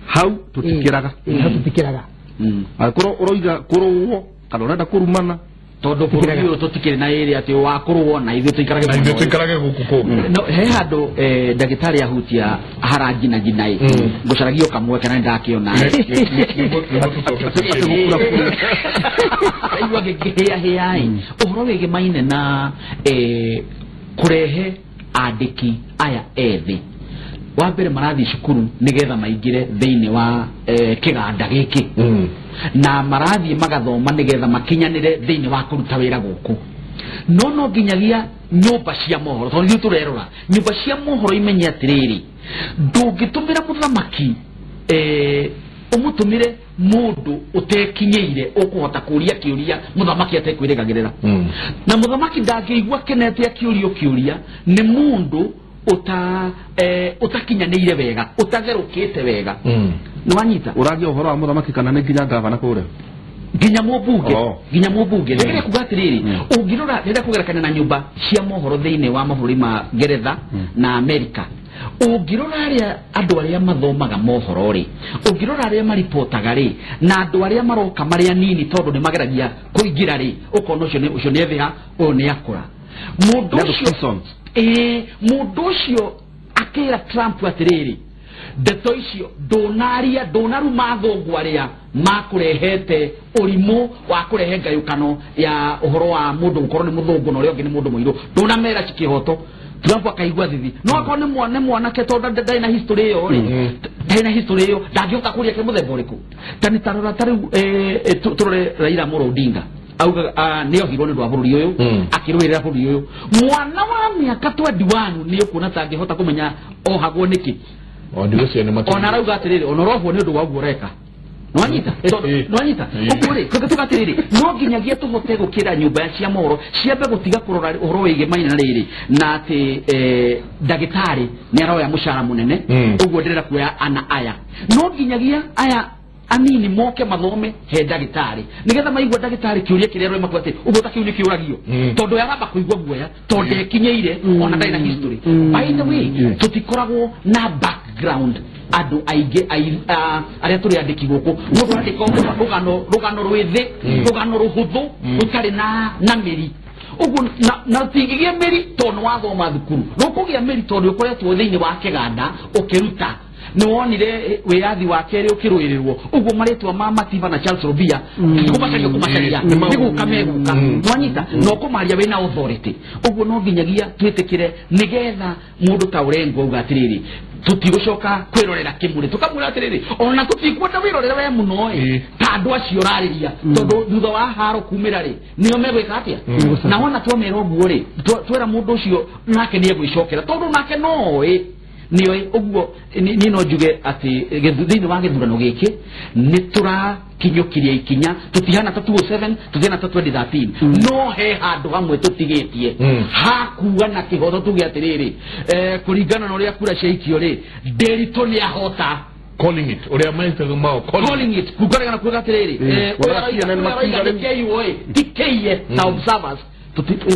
hau tũtikĩraga hau tũtikĩraga angĩkorwo ũroiga kũrũo kana ũrenda kũrumana tondũ bũrũri ũyũ tũtikĩrĩ na ĩrĩa atĩ wakũrũo na ithuĩ tũikarage na ithuĩ tũikarage gũkũ kũngĩ no he handũ ndagĩtarĩ ahutia haranjinajina ĩ ngũcaragia kamwe kana nĩndakĩona aigua ngĩhĩahĩa ĩ ũhoro wĩgiĩ Maina na kũrehe andĩki aya ethĩ wa mbere marathiĩ cukuru nĩgetha maingĩre thĩinĩ wa kĩganda gĩkĩ na marathiĩ magathoma nĩgetha makinyanĩre thĩinĩ wa kũruta wĩra gũkũ no nginyagia nyũmba cia mohoro tondũ ithuĩ tũrerora nyũmba cia mohoro imenye atĩrĩrĩ ndũngĩtũmĩra mũthamaki ũmũtũmĩre mũndũ ũtekinyĩire ũkũhota kũria kĩũria mũthamaki atekwĩrĩgagĩrĩra na mũthamaki ndangĩigua kenete akĩũrio kĩũria nĩ mũndũ utakinyanĩire wega ũtatherũkĩte wega nĩ wanyita ũragia ũhoro wa mũthamaki kana nĩ nginya gavana kũrĩa nginya mũmbunge nginya mũmbunge ndĩrenda kuga atĩrĩrĩ ũngĩrora ndĩrenda kũgerekania na nyũmba cia mohoro thĩinĩ wa mabũrũri ma Ngeretha na Amerika ũngĩrora arĩa andũ arĩa mathomaga mohoro rĩ ũngĩrora arĩa maripotaga rĩ na andũ arĩa maroka marĩ anini tondũ nĩ mageragia kũingĩra rĩ ũkona ũcio nĩ ethĩha ũyũ nĩ akũra mũndũ ũcio mũndũ ũcio akĩra Trump atĩrĩrĩ ndeto icio ndũnaria ndũnaruma athũngũ arĩa makũrehete ũrimũ wa kũrehe ngayũkano ya ũhoro wa mũndũ gũkorwo nĩ mũthũngũ na ũrĩa ũngĩ nĩ mũndũ mũirũ ndũnamera kĩhoto Trump akaigua thithi no akorwo nĩ mwanake tondũ ndarĩ na history ĩyo rĩ ndarĩ na history ĩyo ndangĩhota kũria kĩ mũthemba ũrĩkũ ta nĩ tarora ta rĩu tũrore Raila Amolo Odinga auga nĩ ohirwo nĩ ũndũ wa bũrũri ũyũ akĩrũĩrĩra bũrũri ũyũ mwana wa mĩaka 21 nĩ ũkuona ta angĩhota kũmenya ohagwo nĩkĩ ona arauga atĩrĩrĩ ona ũrohwo nĩ ũndũ wa ũguo ũreka nĩwanyita nĩwanyita ũguo rĩ tuga atĩrĩrĩ no nginyagia tũhote gũkĩra nyũmba cia mohoro ciambe gũtiga kũrora ũhoro wĩgiĩ Maina rĩrĩ na atĩ ndagĩtarĩ nĩ aroya mũcara mũnene ũguo ndĩrenda kuoya ana aya no nginyagia aya anini moke mathome he ndagĩtarĩ nĩgetha maigua ndagĩtarĩ kĩũria kĩrĩa aroima kuga atĩ ũguo ta kĩu nĩ kĩũragio tondũ yaramba kũigua guoya tondũ ndekinyĩire ona ndarĩ na history by the way tũtikoragwo na background andũ aingĩ arĩa tũrĩ andĩki gũkũ mũndũ andĩka rũgano rwĩthĩ rũgano rũhũthũ rũtarĩ na mĩri ũguo na ũtingĩgĩa mĩri tondũ nĩ wathoma thukuru rũkũgĩa mĩri tondũ ũkoretwo thĩinĩ wa kĩganda ũkĩruta nĩ wonire wĩyathi wa kerĩ ũkĩrũĩrĩrwo ũguo marĩtwa ma Matiba na Charles Rubia kũmacaria kũmacaria nĩ gũka megũka nwanyita na ũkũmaria wĩna authority ũguo no nginyagia twĩtĩkĩre nĩgetha mũndũ ta Orengo auga atĩrĩrĩ tũtigũcoka kwĩrorera kĩmũrĩ tũkamwĩra atĩrĩrĩ ona tũtikwenda wĩrorere we mũno ĩ ta andũ acio ũrarĩria tondũ thutha wa haro kumĩra rĩ nĩo megwĩka atĩa na wona twamera ũguo rĩ twera mũndũ ũcio nake nĩ egwĩcokera tondũ nake noĩ nĩoĩ ũguo niĩ no njuge atĩ thĩinĩ wa gĩthurano gĩkĩ nĩ tũrakinyũkiria ikinya tũtihana ta 2007 tũtihana ta 2013 no he handũ hamwe tũtigĩtie hakuga na kĩhoto tuge atĩrĩrĩ kũringana na ũrĩa kura ciaikio rĩ Nderitu nĩ ahota calling it ũrĩa maitaga mao calling it kũringana kuga atĩrĩrĩ ũrĩa nĩ KUA ti KE na observers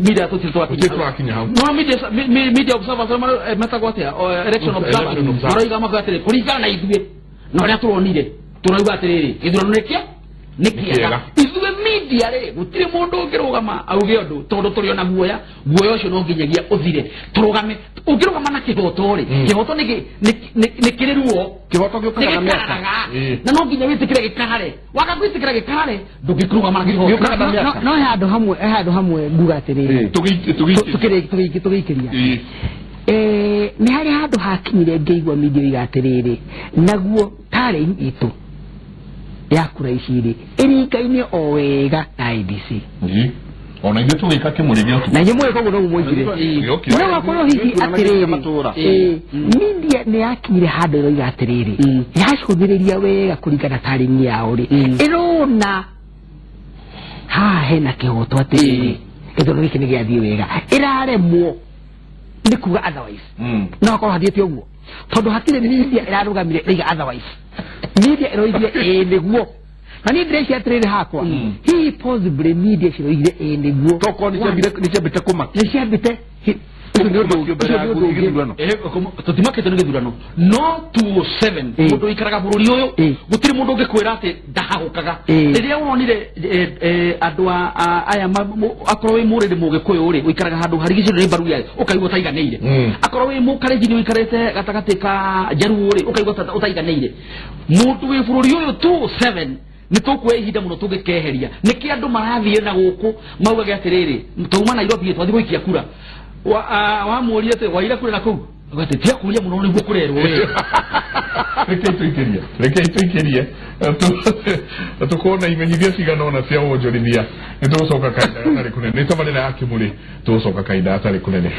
media tũtirakinya hau no media observers metagwo atĩa election observers maroiga makuga atĩrĩrĩ kũringana na ithuĩ na ũrĩa tũronire tũrauga atĩrĩrĩ gĩthurano nĩkĩa nĩ kĩega ithuĩ media rĩ gũtirĩ mũndũ ũngĩrũgama auge ũndũ tondũ tũrĩ ona guoya guoya ũcio no nginyagia ũthire tũrũgame ũngĩrũgama na kĩhoto rĩ kĩhoto nĩ kĩrĩ ruo kĩhoto gĩũkaga na mĩaka na no nginya wĩtĩkĩre gĩkare waga gwĩtĩkĩra gĩkare ndũngĩkĩrũgama na kĩhoto no he handũ hamwe nguga atĩrĩrĩ tũgĩikĩria nĩ harĩ handũ hakinyire ngĩigua media iga atĩrĩrĩ naguo tarĩ itũ ya kura ici rĩ ĩringaine o wega na IEBC Ona ithuĩ tũgĩka kĩmũrĩ gĩa Na inyuĩ mũgĩka ũguo noguo mwoigire. Gĩokire. No gakorwo hihi atĩrĩrĩ, Matũũra. Media nĩ yakinyire handũ ĩroiga atĩrĩrĩ, yacũthĩrĩria wega kũringana tarini yao rĩ, ĩrona haha hena kĩhoto atĩrĩrĩ, gĩthurano gĩkĩ nĩ gĩathiĩ wega, ĩraremwo nĩ kuga otherwise. No akorwo hathiĩte ũguo tondũ hatirĩ media ĩrarũgamire ĩraiga otherwise. Media ĩroigire ĩĩ nĩguo, na niĩ ndĩreciria atĩrĩrĩ hakwa, hihi possibly media ciroigire ĩĩ nĩguo Tokorwo nĩ ciambĩte kũmaka. Nĩ ciambĩte. Ũcio nĩ ũndũ mbere ya gĩthurano. Tũtimakĩtio nĩ gĩthurano, no 207 mũndũ ũikaraga bũrũri ũyũ, gũtirĩ mũndũ ũngĩkwĩra atĩ ndahagũkaga. Rĩrĩa wonire andũ aya akorwo wĩ mũrĩrĩ mũgĩkũyũ rĩ, ũikaraga handũ harigicĩirio nĩ mbaru ya ũkaigua ũtaiganĩire, akorwo wĩ mũkarenjini ũikarĩte gatagatĩ ka njaruo rĩ, ũkaigua ũtaiganĩire. Mũndũ wĩ bũrũri ũyũ 27 nĩ tũkuoya ihinda mũno tũngĩkeheria nĩkĩ andũ marathiĩ na gũkũ maugage atĩrĩrĩ, twauma Nairobi twathiĩ gũikia kura, wamũria atĩ waira kura na kũu, atĩ tiga kũria mũno nĩguo kũrerwo we. Rekei tũikĩrie tũkorwo na imenyithia cigana ũna cia wonjorithia. Nĩ tũgũcoka kahinda gatarĩ kũnene, nĩ tabarĩra ya kĩmũrĩ, tũgũcoka kahinda gatarĩ kũnene.